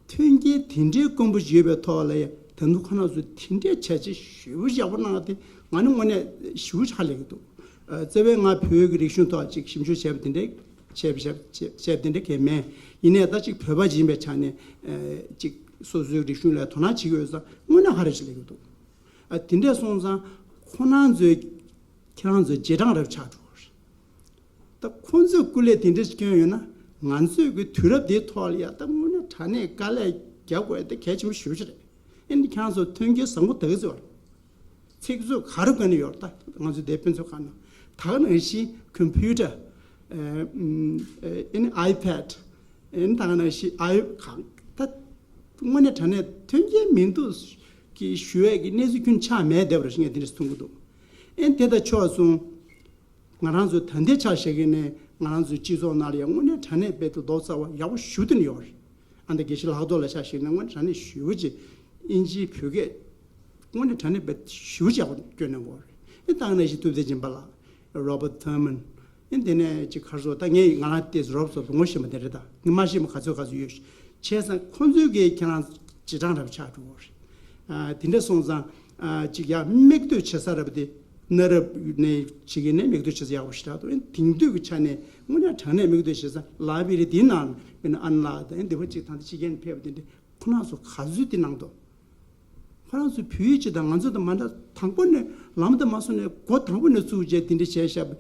མཐུན་རྐྱེན་དེ་འདྲའི་དཀོན་པོ་ཞིག་ཡོད་པའི་ཐོག་ལ་ཡང་ད་དུང་ཁོ་རང་ཚོས་དེ་འདྲའི་བྱས་རྗེས་ཞེ་པོ་ཡག་པོ་གནང་སྟེ། ང་ནི་དངོས་གནས་ཞེ་པོ་ཧ་ལས་ཀྱི་འདུག་ཨ་རྩ་བའི་ང་བོད་ཀྱི་རིག་གཞུང་ཐོག་ཅིག་ཞིབ་འཇུག་བྱས་པ་དེ་འདྲའི་བྱས་པ་བྱས་བྱས་པ་དེ་འདྲ་གང་ཡང་མེད། ཡིན་ནའི་ད་ཅིག་བོད་པ་ཡིན་པའི་ཆ་ནས་ཨ་ཅིག་སོ་སོའི་རིག་གཞུང་ལ་དོ་སྣང་བྱེད་ཀྱི་ཡོད་ཙང་དངོས་གནས་ཧ་རེ་ཞིག་ལས་ཀྱི་འདུག་ཨ་དེ་འདྲ་སོང་ཙང་ཁོ་རང་ཚོའི་ཁྱེད་རང་ཚོའི་རྗེས་འབྲང་རབ་ཆགས་འགྲོ་བ་རེད། ད་ཁོང་ཚོས་སྐུ་ལས་དེ་འདྲ་ཞིག་བསྐྱོན་ཡོད་ན། ང་ཚོས་ཀྱི་དུས་རབས་འདིའི་ཐོག་ལ་ཡ་ད་དངོས་གནས་དྲང་གནས་དཀའ་ལས་རྒྱག་དགོས་ཡ་དེ་གལ་ཆེན་པོ་ཞེ་པོ་ཅིག་རེད། ཨེ་ནི་ཁྱེད་རང་ཚོ་མཐུན་རྐྱེན་བཟང་པོ་ད་ག་ཚོད་ཡོད་རེད། ཚིག་མཛོད་ག་རེ་བཀོད་ནས་ཡོད་རེད། ད་ང་ཚོ་དེ་དཔེ་མཛོད་ཁང་ནང་ད་ག་ནང་བཞིན་ཀམ་པུ་ཊར། ཨེ་ནི་ཨའི་པེ་ཌི། ཨེ་ནི་ད་ག་ནང་བཞིན་ཨའི་གང་ད་དངོས་གནས་དྲང་གནས་མཐུན་རྐྱེན་མི་འདུག་གི་ཞུ་ཡས་ཀྱི་གནས་ཚུལ་ཁྱོན་ཆགས་མེད་བསྡད་པ་རེད་ཞེས་ངས་དེ་འདྲ་མཐོང་གི་འདུག་ཨེ་ནི་དེ་དང་ཕྱོགས་མཚུངས། ང་རང་ཚོ་ད་ལྟའི་ཆ་བཞག་གི་ནས་ང་རང་ཚོའི་སྤྱི་ཚོགས་ནང་ལ་ཡང་དངོས་གནས་དྲང་གནས་རྦད་དེ་རྡོག་རྩ་བ་ཡག་པོ་ཞེ་པོ་ཅིག་ཡོད་རེད། ཨ་ནི་དགེ་བཤེས་ལགས་རྡོ་ལ་ཆ་བཞག་ན་དངོས་གནས་དྲང་གནས་ཞེ་པོ་ཅིག་དབྱིན་ཇིའི་བོད་སྐད་དངོས་གནས་དྲང་གནས་རྦད་ཞེ་པོ་ཅིག་ཡག་པོ་བསྐྱོན་གནང་གི་ཡོད་རེད། ཨེ་ད་ག་ནང་བཞིན་ཐུབ་བསྟན་སྦྱིན་པ་ལགས། རོ་བར་ཐར་མན། ཨེ་དེ་ནས་ཅིག་ག་རེ་ཟེར། ད་ངས་ང་རང་ཏོག་ཙམ་རོ་བར་ཐར་མན་ངོ་ཤེས་པ་དེ་རེད། ད་ངས་མ་ཤེས་པ་ག་ཚོད་ག་ཚོད་ཡོད། བྱས་ཙང་ཁོང་ཚོས་ཀྱིས་ཁྱེད་རང་རྗེས་འབྲང་རབ་ཆགས་འགྲོ་གི་རེད། ཨ་དེ་འདྲ་སོང་ཙང་ཨ་ཅིག་ཡ་མིག་ལྟོས་བྱེད་ས་རབ་དེ་གནའ་རབས་ནས་བྱེད་ཀྱི་ནས་མིག་ལྟོས་བྱེད་ས་ཡག་པོ་ཞེ་དྲག་འདུག་ཨེ་དེང་དུས་ཀྱི་ཆ་ནས་དངོས་གནས་དྲང་གནས་མིག་ལྟོས་བྱེད་ས་ལའི་བྷྲེ་རི་དེའི་ནང་དཔེར་ན་ཨ་ནེ་ལགས་དང་ཨེ་འདི་པ་ཅིག་ད་ལྟ་ཕྱི་རྒྱལ་ནས་ཕེབས་པ་དེ་འདྲ་ཁོ་རང་ཚོ་ག་ཚོད་དེ་གནང་འདུག་ཁོ་རང་ཚོ་བོད་ཡིག་སྤྱི་དང་ང་ཚོ་དང་མ་འདྲ། དང་པོ་ནས་ལམ་དུ་མ་སོང་ནས་འགོ་དང་པོ་ནས་བཙུགས་བྱས་དེ་འདྲ་བྱས་བཞག་པ་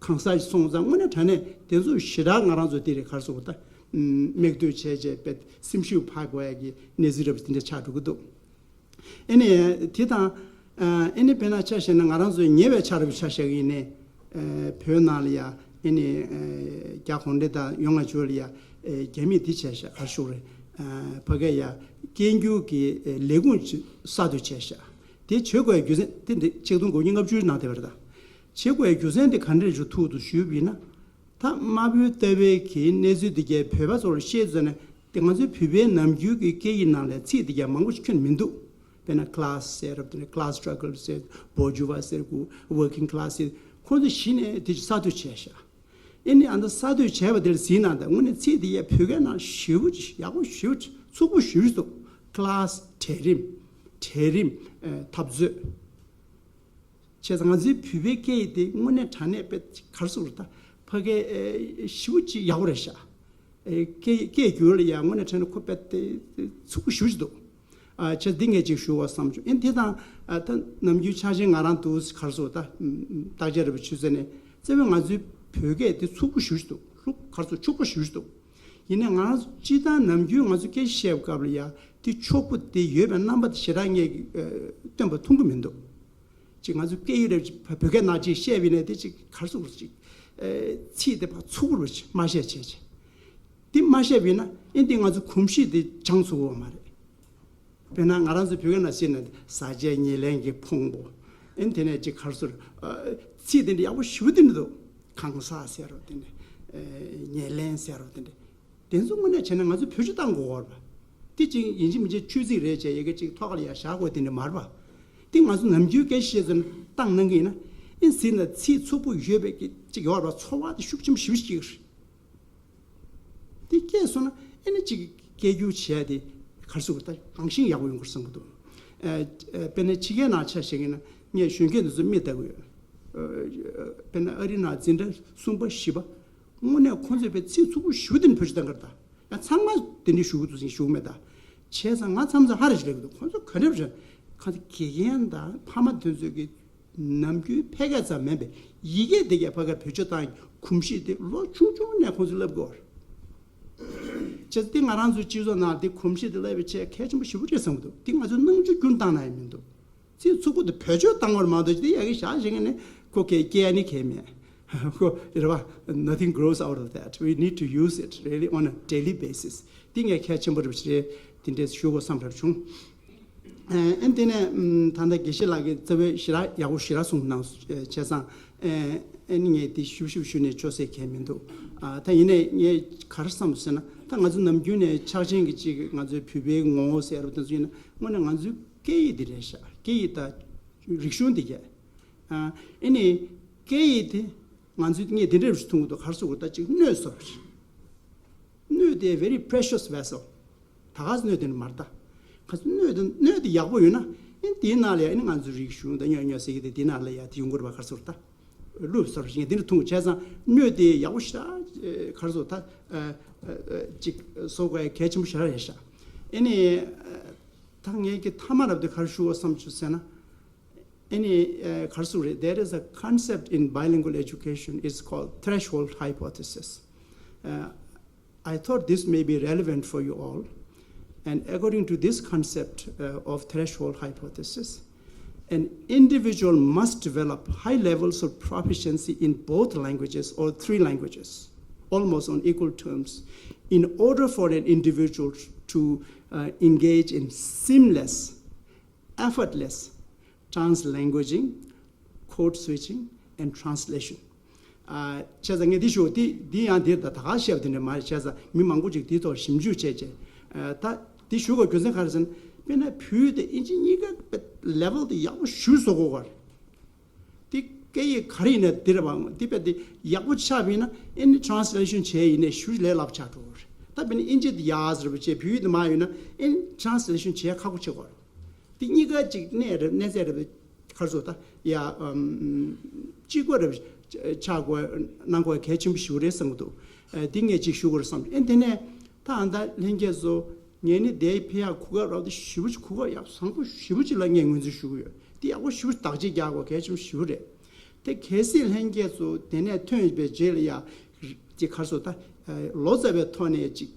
གང་ཟག་ཞིག་སོང་ཙང་དངོས་གནས་དྲང་གནས་དེ་ཚོ་ཞེ་དྲག་ང་རང་ཚོ་དེ་རེད་ག་རེ་ཟེར་དགོས། ད་མིག་ལྟོས་བྱས་བྱས་པའི་སེམས་ཤུགས་འཕར་དགོས་ཡ་གི་གནས་ཚུལ་རབ་དེ་འདྲ་ཆགས་འགྲོ་གི་འདུག་ཨེ་ནས་དེ་དང་ཨེ་ནས་དཔེར་ན་ཆ་བཞག་ན་ང་རང་ཚོའི་ཉེ་བའི་ཆ་རབ་ཆ་བཞག་ཡིན་ནས། བོད་ནང་ལ་ཡ་ཨེ་ནི་རྒྱ་གུང་ཁྲན་ཏང་ཡོང་ང་བཅུག་ལ་ཡ་རྒྱ་མིས་འདི་བྱས་ཤག་ག་རེ་ཞུ་དགོས་རེད། ཕ་གི་ཡ་སྐད་སྒྱུར་གྱི་ལས་ཁུངས་ཅིག་གསར་གཏོད་བྱས་ཤག་དེ་བྱེད་དགོས་རྒྱུ་མཚན་དེ་འདི་ཆིག་སྟོང་དགུ་བརྒྱ་ལྔ་བཅུ་ནང་དེ་བར་དང་བྱེད་དགོས་རྒྱུ་མཚན་དེ་ག་འདྲ་ཞིག་ཐུག་འདུག་ཞུས་པ་ཡིན་ན། ད་དམར་པོའི་ལྟ་བའི་གི་གནས་ཚུལ་འདི་གའི་བོད་པ་ཚོར་བཤད་ཚོད་ནས་དེ་ང་ཚོའི་བོད་པའི་ནམ་རྒྱུན་གྱི་སྐད་ཡིག་ནང་ལ་ཚིག་འདི་གའི་མང་པོ་ཞིག་ཁྱོན་མི་འདུག་དཔེར་ན་class ཟེར་རབས་དེ་འདྲ་class struggle ཟེར་bourgeois ཟེར་གུ་working class ཟེར་ཁོང་ཚོ་གཞི་ནས་དེ་གསར་གཏོད་བྱས་ཤག་ཨེ་ནི་ཨ་ད་གསར་གཏོད་བྱས་པ་དེར་གཟིགས་ན་ད་དངོས་གནས་ཚིག་དེ་ཡ་བོད་སྐད་ནང་ཞེ་པོ་ཅིག་ཡག་པོ་ཞེ་པོ་ཅིག་ཚུགས་པོ་ཞེ་པོ་ཅིག་འདུག class གྲལ་རིམ། གྲལ་རིམ་ཨེ་འཐབ་རྩོད། བྱས་ཙང་ང་ཚོའི་བོད་པའི་སྐད་ཡིག་དེ་དངོས་གནས་དྲང་གནས་དཔེ་ག་རེ་ཟེར་དགོས་རེད། ད་ཕ་གིའི་ཨེ་ཞེ་པོ་ཅིག་ཡག་པོ་རེད་ཤག་ཨེ་སྐད་སྐད་སྒྱུར་ལ་ཡང་དངོས་གནས་དྲང་གནས་ཁོ་དཔེ་དེ་ཚུགས་པོ་ཞེ་པོ་ཅིག་འདུག་ཨ་བྱས་འདི་ངས་ཅིག་ཞུ་བ་བསམ་བྱུང་། ཨེ་དེ་དང་ཨ་ད་ནམ་རྒྱུན་ཆ་ཆེན་ང་རང་འདུག་ག་རེ་ཟེར་དགོས། ད་བརྟག་དཔྱད་རེ་བ་ཆུ་ཚོད་ནས་རྩ་བའི་ང་ཚོའི་བོད་སྐད་དེ་ཚུགས་པོ་ཞེ་པོ་ཅིག་འདུག་ལྷུག་ག་རེ་ཟེར་ཕྱུག་པོ་ཞེ་པོ་ཅིག་འདུག་ཡིན་ནའི་ང་རང་ཚོ་སྤྱིར་བཏང་ནམ་རྒྱུན་ང་ཚོ་སྐད་ཆ་བཤད་པའི་སྐབས་ལ་ཡ་དེ་ཕྱུག་པོ་དེ་ཡོད་པའི་རྣམ་པ་དེ་ཞེ་དྲག་ངས་ཨ་སྟོན་པ་མཐོང་གི་མི་འདུག་ཅིག་ང་ཚོ་སྐད་ཡིག་རེ་བོད་སྐད་ནང་ཅིག་བཤད་པ་ཡིན་ན་དེ་ཅིག་ག་རེ་ཟེར་དགོས་རེད། ཅིག་ཨེ་ཚིག་དེ་ཕར་ཚུགས་པོ་རེ་ཅིག་མ་བཤད་བྱས་ཅིག་དེ་མ་བཤད་པ་ཡིན་ན་ཨེ་འདི་ང་ཚོ་གོམས་གཤིས་དེ་སྦྱང་ཚུགས་ཀྱི་ཡོད་མ་རེད། དཔེར་ན་ང་རང་ཚོ་བོད་སྐད་ནང་བཤད་ན་ཟ་བྱེད་ཉེར་ལེན་གྱི་ཕུང་པོ། ཨེ་དེ་ནས་ཅིག་ག་རེ་ཟེར་དགོས་རེད། ཨ་ཚིག་དེ་འདྲ་ཡག་པོ་ཞེ་པོ་དེ་འདྲ་འདུག་གང་ཟག་ཟེར་རོ་དེ་འདྲ། ཨེ་ཉེར་ལེན་ཟེར་རོ་དེ་འདྲ། དེ་ཚོ་དངོས་གནས་བྱས་ན་ང་ཚོ་བེད་སྤྱོད་བཏང་དགོས་པ་རེད་པ། དེ་ཅིག་ཡིན་གཅིག་མིན་གཅིག་ཆོས་ཚིག་རེད་བྱས་ཡ་གི་ཅིག་ཐོག་ཁ་ལ་ཡ་བཞག་དགོས་དེ་འདྲ་མ་རེད་པ། དེ་ང་ཚོ་ནམ་རྒྱུན་སྐད་ཆ་བཤད་ཚུལ་བཏང་གནང་གི་ཡིན་ན། ཨེ་ཟེར་ན་ཚིག་ཚུགས་པོ་ཡོད་པའི་གི་ཅིག་ཡོད་པ་ཚོར་བ་དེ་ཤུགས་ཆེན་པོ་ཞེ་པོ་ཅིག་སྐྱེ་གི་རེད། དེ་སྐྱེས་སོང་ན་ཨེ་ནི་ཅིག་སྐད་སྒྱུར་བྱས་ཏེ་ག་རེ་ཟེར་དགོས་རེད། ད་རང་བཞིན་ཡག་པོ་ཡོང་གི་རེད་བསམ་གྱི་འདུག་ཨ་ཨ་དཔེར་ན་ཕྱི་རྒྱལ་ནང་ཆ་བཞག་ཡིན་ན་ངས་གཞོན་སྐྱེས་འདི་ཚོ་མིག་ལྟ་གི་ཡོད། ཨ་དཔེར་ན་ཨ་རི་ནང་འཛིན་གྲྭ་གསུམ་པ་བཞི་པ། དངོས་གནས་ཁོང་ཚོས་པའི་ཚིག་ཚུགས་པོ་ཞེ་པོ་དེ་ནི་བེད་སྤྱོད་བཏང་གི་རེད་ད། ཡང་ཚང་མ་དེ་འདྲའི་ཞུ་གི་འདུག་ཟེར་ཞུ་གི་མེད་ད། བྱས་ཙང་ང་མཚམས་མཚམས་ཧ་རེ་ཞིག་ལབ་ཀྱི་འདུག་ཁོང་ཚོ་ག་འདྲ་རེད། ཁ་ཚ་དགེ་རྒན་དང་ཕ་མ་དེ་ཚོས་ཀྱི་ནམ་རྒྱུན་ཕལ་སྐད་ཙམ་མིན་པའི་ཡི་གེ་དེ་གའི་ཕ་གིར་བེད་སྤྱོད་བཏང་གོམས་གཤིས་དེ་ལོ་ཆུང་ཆུང་ནས་ཁོང་ཚོས་བསླབ་དགོས་པ་རེད། བྱས་ཙང་དེ་ང་རང་ཚོའི་སྤྱི་ཚོགས་ནང་དེ་གོམས་གཤིས་དེ་བསླབ་པའི་ཆེད་གལ་ཆེན་པོ་ཞེ་པོ་རེད་བསམ་གྱི་འདུག་དེ་ང་ཚོས་སྣང་ཆུང་བསྐྱུར་བཏང་ན་ཡང་མི་འདུག་ཚིག་ཚུགས་པོ་དེ་བེད་སྤྱོད་བཏང་བར་མ་གཏོགས་ཅི་དེ་ཡ་གི་བཞག་བཞག་ནས་ཁོ་སྐད་སྐད་ནི་གལ་མེད། ཁོ་རེད་བ། Nothing grows out of that. We need to use it really on a daily basis. དེ་ངས་གལ་ཆེན་པོ་རེད་པ་ཞེས་དེ་འདྲས་ཞུ་དགོས་བསམ་རབ་བྱུང་། ཨ་དེ་ནས་ཨམ་ད་ལྟ་དགེ་བཤེས་ལགས་ཀྱིས་རྩ་བའི་ཞེ་དྲག་ཡག་པོ་ཞེ་དྲག་གསུངས་གནང་བྱས་ཙང་། ཨ་ནི་ངས་དེ་ཞུ་ཞུ་ཞུ་ནས་ཆོག་ཟེར་མཁན་མི་འདུག་ཨ་ད་ཡིན་ནའི་ངས་ག་རེ་བསམ་ཟེར་ན། ད་ང་ཚོ་ནམ་རྒྱུན་ནས་ཕྱག་ཆེན་གྱི་ཅིག་ང་ཚོའི་བོད་པའི་ངོ་བོ་ཟེར་བ་དེ་ཚོ་ཡིན་ན་དངོས་གནས་ང་ཚོའི་སྐད་ཡིག་འདི་རེད་ཤག་སྐད་ཡིག་དང་རིག་གཞུང་འདི་གས། ཨ་ཨེ་ནི་སྐད་ཡིག་དེ་ང་ཚོས་ངས་འདི་འདྲ་ཞིག་མཐོང་གི་འདུག་ག་རེ་ཟེར་དགོས་རེད། ད་ཅིག་སྣོད་བཟོ་འདྲ་ཞིག་སྣོད་དེ་very precious vessel། ད་ག་སེ་སྣོད་དེ་ནི་མ་རེད་ད། ག་སེ་སྣོད་དེ་སྣོད་དེ་ཡག་པོ་ཡོད་ན་ཨེ་དེའི་ནང་ལ་ཡ་ཨེ་ནི་ང་ཚོའི་རིག་གཞུང་དང་ཉོ་ཉོ་ཟེར་གྱི་དེ་དེའི་ནང་ལ་ཡ་དེ་ཡོང་གི་རེད་པ། ག་རེ་ཟེར་དགོས་རེད་ད། བླུགས་ཟེར་བ་ཞིག་ངས་འདི་འདྲ་མཐོང་གི། བྱས་ཙང་སྣོད་དེ་ཡག་པོ་ཞེ་དྲག་ག་རེ་ཟེར་དགོས་ད། ཨ་ཨ་ཅིག་བཟོ་དགོས་གལ་ཆེན་པོ་ཞེ་དྲག་རེད་ཤག་ཨེ་ནི་ད་ངས་ཀྱི་མཐའ་མ་རབ་དེ་ག་རེ་ཞུ་དགོས་བསམ་བྱུང་ཟེར་ན། Any, uh, Karsu, there is a concept in bilingual education. It's called threshold hypothesis. Uh, I thought this may be relevant for you all. And according to this concept uh, of threshold hypothesis, an individual must develop high levels of proficiency in both languages or three languages, almost on equal terms, in order for an individual to uh, engage in seamless, effortless translanguaging, code switching and translation. ཨ་བྱས་ཙང་ངས་འདི་ཞུ་འདི་འདི་ཡང་འདི་ད་ད་ག་བཤད་པ་དེ་འདྲ་མ་རེད། བྱས་ཙང་མི་མང་པོ་ཅིག་འདིའི་ཐོག་ཞིབ་འཇུག་བྱས་རྗེས་ཨ་ད་འདི་ཞུ་དགོས་རྒྱུ་མཚན་ག་རེ་ཟེར་ན། དཔེར་ན་བོད་དེ་ཨིན་ཇི་གཉིས་ཀ་level དེ་ཡག་པོ་ཞེ་པོ་བཟོ་དགོས་པ་རེད། དེ་སྐད་ཡིག་ག་རེ་ཡིན་ན་དེ་རེད་པ། དེ་དཔེ་དེ་ཡག་པོ་ཆགས་པ་ཡིན་ན་ཨེ་ནི་translation བྱས་ཡིན་ནའི་ཞེ་པོ་ལས་སླ་པོ་ཆགས་འགྲོ་གི་རེད། ད་དཔེར་ན་ཨིན་ཇི་དེ་ཡག་ཟེར་བ་བྱས་བོད་ཡིག་དེ་མ་ཡོད་ན་ཨེ་ནི་translation བྱས་ཁག་པོ་ཆགས་ཀྱི་རེད། དེ་གཉིས་ཀ་ཅིག་གནས་རེད། གནས་ཚད་རེད། ག་རེ་ཟེར་ད་ཡ་ཨམ་གཅིག་པ་རེད་ཆགས་དགོས་གནང་དགོས་གལ་ཆེན་པོ་ཞེ་པོ་རེད་བསམ་གྱི་འདུག་ཨ་འདི་ངས་ཅིག་ཞུ་དགོས་རེད་བསམ། ཨེ་དེ་ནས་ད་ཨ་ད་ལྷན་རྒྱས་ཚོ་ངས་ནི་དེ་ཕེ་ཡག་གོ་སྐབས་རག་དུས་ཞེ་པོ་ཅིག་གོ་སྐབས་ཡག་བཟང་པོ་ཞེ་པོ་ཅིག་ལ་ངས་ངོས་འཛིན་ཞུ་གི་ཡོད། དེ་ཡག་པོ་ཞེ་པོ་བདག་གཅེས་རྒྱག་དགོས་གལ་ཆེན་པོ་ཞེ་པོ་རེད། དེ་གལ་སྲིད་ལྷན་རྒྱས་ཚོ་དེ་ནས་ཐོན་པའི་རྗེས་ལ་ཡ་ཅིག་ག་རེ་ཟེར་ད་ལོ་ཙཱ་བའི་ཐོག་ནས་ཅིག་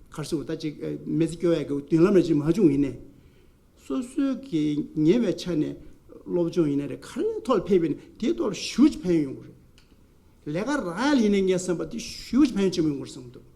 ག་རེ་ཟེར་ད་ཅིག་མི་ཚེ་སྐྱོང་ཡག་གི་མདུན་ལམ་ལ་ཅིག་མ་བྱུང་ཡིན་ནའི། སོ་སོའི་གི་ཉེ་བའི་ཆ་ནས་སློབ་སྦྱོང་ཡིན་ན་རེད། ག་རེའི་ཐོག་ལ་ཕེབས་པ་ཡིན་ན་དེའི་ཐོག་ལ་ཞེ་པོ་ཅིག་ཕན་ཡོན་ཡོང་གི་རེད། ལས་ཀ་རག་ཡ་ལ་ཡིན་ནའི་ངས་བསམ་པ་དེ་ཞེ་པོ་ཅིག་ཕན་ཡོན་ཆེན་པོ་ཡོང་གི་རེད་བསམ་གྱི་འདུག་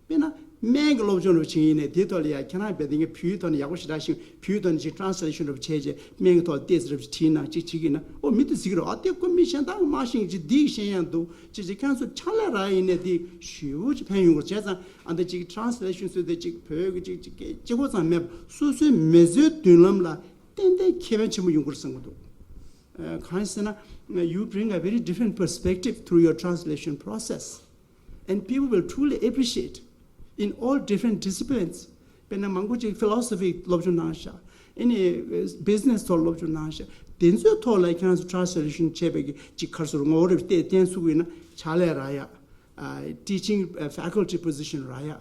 དཔེར་ན་སྨན་གྱི་སློབ་སྦྱོང་རེ་བྱེད་ཀྱི་ཡིན་ནའི་དེའི་ཐོག་ལ་ཡ་ཁྱེད་རང་རྦད་དེ་ངས་བོད་ཡིག་ཐོག་ནས་ཡག་པོ་ཞེ་དྲག་ཤེས། བོད་ཡིག་ཐོག་ནས་ཅིག་translation་རེ་བྱས་རྗེས་སྨན་གྱི་ཐོག་ལ་ཏོག་ཙམ་རེ་བྲིས་ན་ཅིག་བྱེད་ཀྱི་ཡིན་ན། ཨོ་མི་དེ་གཟིགས་རོགས། ཨ་དེ་ཁོ་མི་གཞན་དག་མ་ཤེས་ཀྱི་འདི་ཤེས་ཡག་འདུག་ཅིག་ཅིག་ཁྱེད་རང་ཚོ་ཕྱག་ལས་རག་ཡ་ཡིན་ནའི་དེ་ཞེ་པོ་ཅིག་ཕན་ཡོང་གི་རེད། བྱས་ཙང་ཨ་འདི་ཅིག་translation་བཟོས་ཏེ་ཅིག་བོད་ཀྱི་ཅིག་ཅིག་སྐད་གཅིག་པོ་ཙམ་མེད་པར་སོ་སོའི་མི་ཚེའི་མདུན་ལམ་ལ་ཏན་ཏན་ཁེ་ཕན་ཆེན་པོ་ཡོང་གི་རེད་བསམ་གྱི་འདུག་ཨ་གང་ཡིན་ཟེར་ན། You bring a very different perspective through your translation process, and people will truly appreciate in all different disciplines. དཔེར་ན་མང་པོ་ཅིག་philosophy་སློབ་སྦྱོང་གནང་ཤག་ཨ་ནི་business་ཐོག་སློབ་སྦྱོང་གནང་ཤག་དེ་ཚོའི་ཐོག་ལ་ཁྱེད་རང་ཚོ་translation་བྱས་པའི་གི་ཅིག་ག་རེ་ཟེར་ངོ་བོ་རེ་བལྟས་བསྟན་ཚུགས་ཡིན་ན་ཕྱག་ལས་རག་ཡ། ཨ་teaching faculty position་རག་ཡ། ཨ་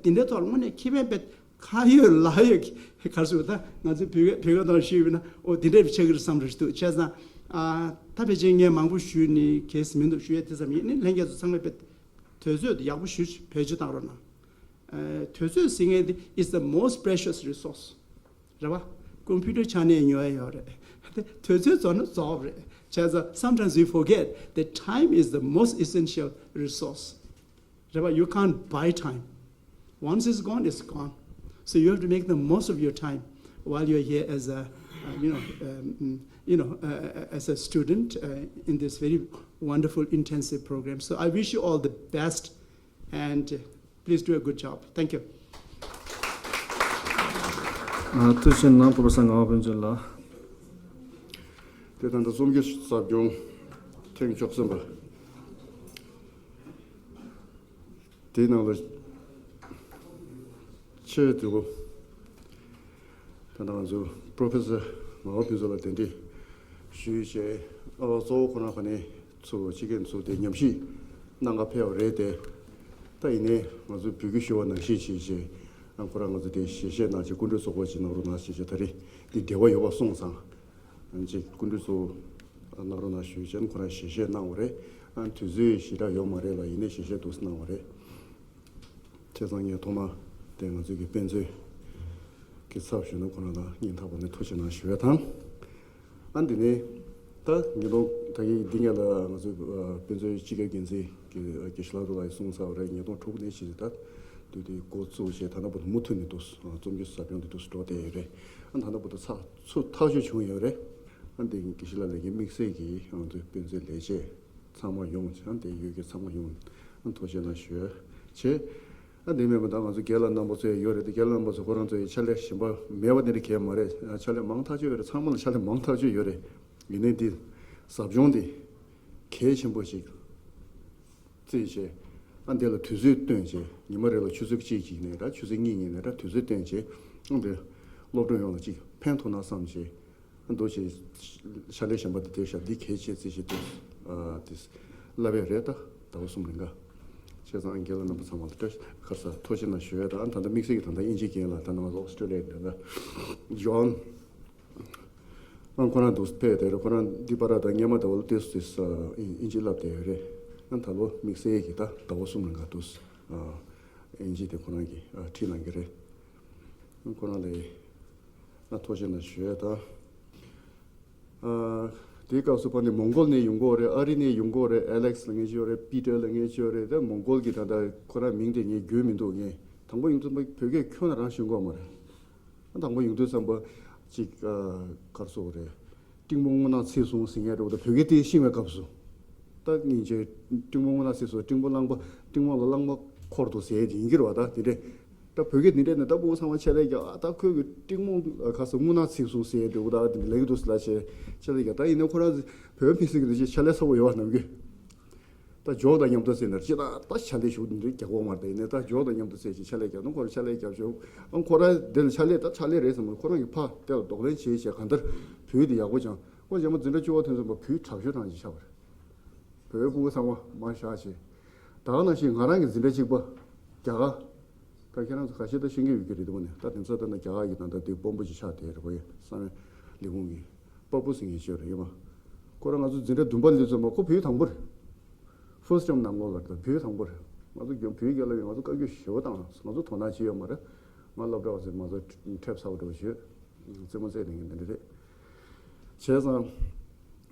དེ་འདྲའི་ཐོག་ལ་དངོས་གནས་ཁེ་ཕན་དཔེ་ཁ་ཡོད་ལག་ཡོད་ཀྱི་ག་རེ་ཟེར་ད་ང་ཚོའི་བོད་སྐད་བོད་སྐད་ཐོག་ཞུས་པ་ཡིན་ན་ཨོ་དེ་འདྲ་ཆགས་ཀྱི་རེད་བསམ་རེ་ཞིག་འདུག་བྱས་ཙང་ཨ་ད་ཕལ་ཆེར་ངས་མང་པོ་ཞུས་ནས་གལ་སྲིད་མི་འདུག་ཞུ་ཡས་དེ་ཙམ་ཡིན། ཨ་ནི་ལྷན་རྒྱས་ཚོ་ཚང་མས་དཔེ་དུས་ཚོད་ཡག་པོ་ཞེ་པོ་ཅིག་བེད་སྤྱོད་བཏང་རོགས་གནང་། ཨ་དུས་ཚོད་ཟེར་མཁན་དེ་is the most precious resource། རེད་པ། computer་ཆ་ནས་ཉོ་ཡ་ཡོད་རེད། དེ་དུས་ཚོད་རྫོགས་ན་རྫོགས་པ་རེད། བྱས་ཙང་sometimes we forget that time is the most essential resource། རེད་པ། You can't buy time. Once it's gone, it's gone. So you have to make the most of your time while you're here as a, uh, you know, um, you know, uh, as a student uh, in this very wonderful intensive program. So I wish you all the best and uh, please do a good job. Thank you. ཐུགས་རྗེ་གནང་། པོ་པ་སངས་ངག་དབང་ཕན་ཚུན་ལགས། དེ་ད་ལྟ་རྩོམ་གྱི་ཟབ་སྦྱོང་ཐེངས་བཅུ་གསུམ་པ། དེའི་ནང་ལ་ཆེས་དུ་ད་ལྟ་ང་ཚོ་Professor་ངག་དབང་ཕུན་ཚོགས་ལ་གདན་འདྲེན་ཞུས་བྱས། ཨ་གཙོ་བོ་ཁོ་རང་ག་ནས་ཚུར་ཕྱི་རྒྱལ་ཚུར་དེ་ཉམས་ཞིབ་གནང་ག་ཕེབས་པ་རེད་དེ། ད་ཡིན་ནའི་ང་ཚོ་བོད་ཀྱི་ཞུ་བ་ནང་བཞིན་བྱས་བྱས་ཨ་ཁོ་རང་ང་ཚོ་དེ་ཞལ་བཞེས་གནང་བྱས་སྐུ་མགྲོན་ཚོགས་སྐོར་ཅིག་གནང་རོགས་གནང་ཞེས་བྱས། ད་རེས་འདི་འབྲེལ་བ་ཡོད་པ་སོང་ཙང་ཅིག་སྐུ་མགྲོན་ཚོ་གནང་རོགས་གནང་ཞུས་བྱས་ཁོ་རང་ཞལ་བཞེས་གནང་བ་རེད། ཨ་དུས་ཚོད་ཞེ་དྲག་ཡོད་མ་རེད་ལ་ཡིན་ནའི་ཞལ་བཞེས་འདུག་སེ་གནང་བ་རེད། བྱས་ཙང་ངས་ཐོག་མ་དེ་ང་ཚོའི་གི་དཔེ་མཛོད་ཀྱི་ཚབ་ཞུས་ན་ཁོ་རང་ལ་སྙིང་ཐག་པ་ནས་ཐུགས་རྗེ་གནང་ཞུ་ཡ་དང་། ཨ་འདི་ནས་ད་ཉིས་སྟོང་ད་གི་འདི་ངས་ལ་ང་ཚོའི་དཔེ་མཛོད་སྤྱི་ཁྱབ་འགན་འཛིན་གྱི་དགེ་བཤེས་ལགས་རུ་ལགས་ཀྱིས་གསུངས་ཚར་བ་རེད། ཉིས་སྟོང་དྲུག་ནས་བྱས་ད་དུས་དེ་འགོ་བཙུགས་བྱས་ད་ལྟ་བར་དུ་མུ་མཐུད་ནས་འདུག་རྩོམ་གྱི་ཟབ་སྦྱོང་འདི་འདུག་འགྲོ་བསྡད་ཡོད་རེད། ཨ་ད་ལྟ་བར་དུ་ཚགས་ཚུད་ཐག་ཆོད་བྱུང་ཡོད་རེད། ཨ་འདི་དགེ་བཤེས་ལགས་ལས་ཀྱི་དམིགས་བསལ་གྱི་ང་ཚོའི་དཔེ་མཛོད་ལས་བྱེད་ཚང་མ་ཡོང་བྱས་དེ་ཡོད་ཀྱི་ཚང་མ་ཡོང་ ཐུགས་རྗེ་གནང་ཞུ་བྱས། ཨ་འདི་མེད་པ་ད་ང་ཚོ་རྒན་ལགས་རྣམ་པ་ཚོ་ཡང་ཡོད་རེད་དེ། རྒན་ལགས་རྣམ་པ་ཚོ་ཁོ་རང་ཚོ་ཡི་ཕྱག་ལས་གཞན་པ་མེད་པ་འདི་འདྲ་གས་མ་རེད། ཨ་ཕྱག་ལས་མང་ཐག་ཆོད་ཡོད་རེད། ཚང་མ་ལ་ཕྱག་ལས་མང་ཐག་ཆོད་ཡོད་རེད། ཡིན་ནའི་འདི་ཟབ་སྦྱོང་འདི་གལ་ཆེན་པོ་ཞིག་བརྩིས་བྱས། ཨ་འདི་ལ་དུས་ཚོད་བཏོན་བྱས། ཉི་མ་རེ་ལ་ཆུ་ཚོད་གཅིག་ཅིག་ནས་ར་ཆུ་ཚོད་གཉིས་ཉིན་ནས་ར་དུས་ཚོད་བཏོན་བྱས། ཨ་འདི་སློབ་གྲོགས་ཡོངས་ལ་གཅིག་ཕན་ཐོགས་ན་བསམ་བྱས། འདུག་ཅེས་ཕྱག་ལས་གཞན་པ་དེ་དེ་ཤ་འདི་གལ་ཆེ་ཚེ་ཞེས་དེ་དེ་བསླབ་པས་རེད། ད་ཟླ་བ་གསུམ་རིང་ག་བྱས་ཙང་རྒན་ལགས་རྣམ་པ་ཚང་མ་ལ་བཀྲ་ཤིས་ཁར་ས་ཐུགས་རྗེ་གནང་ཞུ་ཡ། ད་ད་ལྟ་དམིགས་བསལ་གྱི་ད་ལྟ་དབྱིན་ཇིའི་རྒན་ལགས་ད་ནང་ཨོ་སི་ཀྲོ་ལི་ཡ་ད་ལྟ་ཇོན་ཨང་ཁོ་རང་འདུག་ཕེབས་དེ་རེད། ཁོ་རང་འདི་པར་ད་སྔོན་མ་ད་བ་ལ་ཏེ་སུ་ཏེ་སུ་དབྱིན་ཇི་བསླབ་བསྡད་ཡོད་རེད། ཨ་ད་ལོ་དམིགས་བསལ་གྱི་ད་ཟླ་བ་གསུམ་རིང་ག་འདུག་དབྱིན་ཇི་དེ་ཁོ་རང་གིས་ཁྲིད་གནང་གི་རེད། ཁོ་རང་ལ་ཐུགས་རྗེ་གནང་ཞུ་ཡ་ད། ཨ་དེའི་སྐབས་སུ་ཕ་ནི་མོང་གོལ་ནས་ཡོང་གི་ཡོད་རེད། ཨ་རི་ནས་ཡོང་གི་ཡོད་རེད། ཨེ་ལེགས་ལབ་མཁན་ཅིག་ཡོད་རེད། པི་ཏར་ལབ་མཁན་ཅིག་ཡོད་རེད། ད་མོང་གོལ་གྱི་ད་ལྟ་ཁོ་རང་མིང་དེ་ངས་རྒྱུས་མི་འདུག་ངས་དང་པོ་ཡོང་དུས་བོད་སྐད་ཁྱོན་ནས་རང་ཤེས་ཀྱི་ཡོད་མ་རེད། ཨ་དང་པོ་ཡོང་དུས་ཙམ་པ་ཅིག་ཨ་ག་རེ་ཟེར་དགོས་རེད། སྤྲིན་ཕོ་རྔུལ་ནག་ཚིག་སོང་ཟེར་མཁན་རེད་བ། ད་བོད་སྐད་དེ་ཤེས་པའི་སྐབས་སུ། ད་སྙིང་རྗེ། སྤྲིན་ཕོ་རྔུལ་ནག་ཚིག་སོང་། སྤྲིན་ཕོ་རླངས་པ། སྤྲིན་ཕོ་ལ་རླངས་པ་འཁོར་འདུག་ཟེར་དེ་ཡིན་གྱི་རེད་བ། ད་དེ་འདྲས། ད་བོད་སྐད་འདི་འདྲས་ནས་ད་བུ་ཚང་མ་ཕྱག་ལས་རྒྱག་ཨ་ད་ཁོས་གི་སྤྲིན་ཕོ་ག་ས་རྔུལ་ནག་ཚིག་སོང་ཟེར་འདྲ་བོ་ད་འདི་འདྲས་ལབ་ཀྱི་འདུག་ཟེར་ལབ་བྱས་ཕྱག་ལས་རྒྱག་ད་ཡིན་ནའི་ཁོ་རང་བོད་མི་སེར་གྱི་འདི་ཅིག་ཕྱག་ལས་ཚ་པོ་ཡོད་བ་ནམ་རྒྱུན། ད་ཇོག་དང་མཉམ་དུ་ཟེར་ནས་ཅི་ད་ད་ཕྱག་ལས་ཞུ་འདི་རྒྱག་གོ་མ་རེད། ད་ཡིན་ནའི་ད་ཇོག་དང་མཉམ་དུ་ཟེར་ཅིག་ཕྱག་ལས་རྒྱག་ན་ཁོ་རང་ཕྱག་ལས་རྒྱབ་ཆོག་ཨང་ཁོ་རང་འདི་ལ་ཕྱག་ལས་ད་ཕྱག་ལས་རེད་བསམ་ཁོ་རང་གི་ཕ་དེ་ལ་གདོང་ལེན་བྱེད་བྱས་གང་ལྟར་བོད་འདི་ཡག་པོ་སྦྱང་། ཁོ་རྗེས་མ་འཛིན་གྲྭ་བཅུ་པ་ཐོན་ཙམ་པ་བོད་དྲག་ཤོས་གྲངས་ཅིག་ཆགས་པ་རེད། བོད་ཕྲུ་གུ་ཚང་མ་མར་བཞག་བྱས། ད་ག་ནང་བཞིན་ང་རང་གི་འཛིན་གྲྭ་གཅིག་པ་རྒྱ་གར། ད་ཁྱེད་རང་ཚོ་ཁ་ཤས་ད་ཤེས་ཀྱི་ཡོད་ཀྱི་རེད་འདུག་ནས། ད་དེ་ཚོ་ད་ནི་རྒྱ་གར་གྱི་ད་ལྟ་དེ་དཔོན་པོ་ཅིག་ཆགས་བསྡད་རེད། ཁོ་ཡི་བསམ་ཡས་ལས་ཁུངས་ཀྱི་པ་པུ་ཟེར་མཁན་ཅིག་ཡོད་རེད། ཡོད་མ། ཁོ་རང་ང་ཚོ་འཛིན་གྲྭ་བདུན་པ་སླེབས་ཙམ་པ་ཁོ་བོད་དང་པོ་རེད། ཧྥུ་སི་ཊརམ་ནང་ལོགས་ལ་ད་བོད་དང་པོ་རེད། ང་ཚོ་རྒྱ་བོད་རྒྱལ་ལ་ཡོད། ང་ཚོ་བཀའ་བཀྱོན་ཞེ་པོ་བཏང་། ང་ཚོ་དོ་སྣང་བྱེད་ཡོད་མ་རེད། ང་སློབ་གྲྭ་བ་ཚོས་ང་ཚོ་ཁྲེབ་ཚ་པོ་འདྲ་བོ་བྱོས། རྩེད་མོ་རྩེ་ནས་ཡིན་འདི་འདྲ་རེད། བྱས་ཙང་།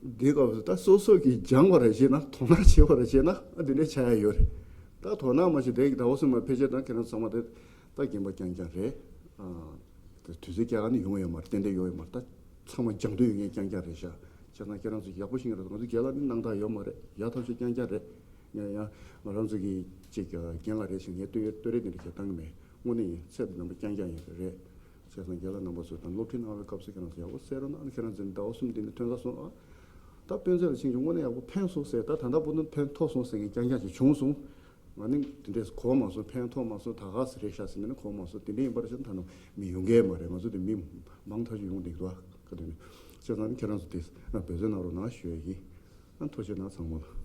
འདི་སྐབས་སུ་ད་སོ་སོ་གིས་སྦྱངས་པ་རེ་བྱས་ན། དོ་སྣང་བྱས་པ་རེ་བྱས་ན་ཨ་འདི་འདྲ་ཆགས་ཡ་ཡོད་རེད། ད་དོ་སྣང་མ་བྱས་དེ་ཟླ་བ་གསུམ་མ་ཕལ་ཆེར་ད་ཁྱེད་རང་ཚང་མ་དེ་ད་རྒན་པ་རྐྱང་རྐྱང་རེད། ཨ་དུས་ཚོད་རྒྱག་ག་ནི་ཡོང་ཡོད་མ་རེད། ཏན་ཏན་ཡོང་ཡོད་མ་རེད། ད་ཚང་མ་སྦྱང་འདོད་ཡོད་མཁན་རྐྱང་རྐྱང་རེད་ཤག་བྱས་ཙང་ཁྱེད་རང་ཚོ་ཡག་པོ་ཤེས་ཀྱི་རེད། ང་ཚོ་རྒན་ལགས་ནི་སྣང་དག་ཡོད་མ་རེད། ཡག་ཐག་ཆོད་རྐྱང་རྐྱང་རེད། ཡང་ཡང་ང་རང་ཚོ་གི་ཅིག་རྒན་ལགས་རེད་ཞེས་ངས་བསྟོད་བསྟོད་རེས་དེ་འདྲ་བྱེད་སྟངས་མེད། དངོས་གནས་ཡིན། ཚད་དང་རྣམ་པ་རྐྱང་རྐྱང་ཡིན་རེད། བྱས་ཙང་རྒན་ལགས་རྣམ་པ་ཚོ་དང་སློབ་ཁྲིད་གནང་བའི་སྐབས་སུ་ཁྱེད་རང་ཚོ་ཡག་པོ་གསན་རོགས་གནང་། ཁྱེད་རང་ཚོ་ཟླ་བ་གསུམ་འདི་ནས་ཐོན་ས་སོང་ཨ། ད་དཔོན་ཚོ་ལ་ཕྱིན་ཀྱང་དངོས་གནས་ཡག་པོ་ཕན་སོང་ཟེར། ད་ད་ལྟ་བར་དུ་ཕན་ཐོགས་སོང་ཟེར་མཁན་རྐྱང་རྐྱང་ཅིག་བྱུང་སོང་། ང་ནི་དེ་འདྲས་གོ་མ་སོང་། ཕན་ཐོགས་མ་སོང་། ད་ག་ཟེ་རེད་ཤག་ཟེར་ནས་ནི་གོ་མ་སོང་། དེ་འདྲས་ཡིན་པར་བྱས་ད་ནི་མི་ཡོང་གི་མ་རེད། ང་ཚོ་དེ་མི་མང་ཐག་ཆོད་ཡོང་བསྡད་འདུག་ཨ། ག་དུས་ནས་བྱས་ཙང་ནི་ཁྱེད་རང་ཚོ་དེ་འབད་བརྩོན་གནང་རོགས་གནང་ཞུ་ཡ་ཡིན། ཨ་ཐུགས་རྗེ་གནང་ཚང་མ་ལ།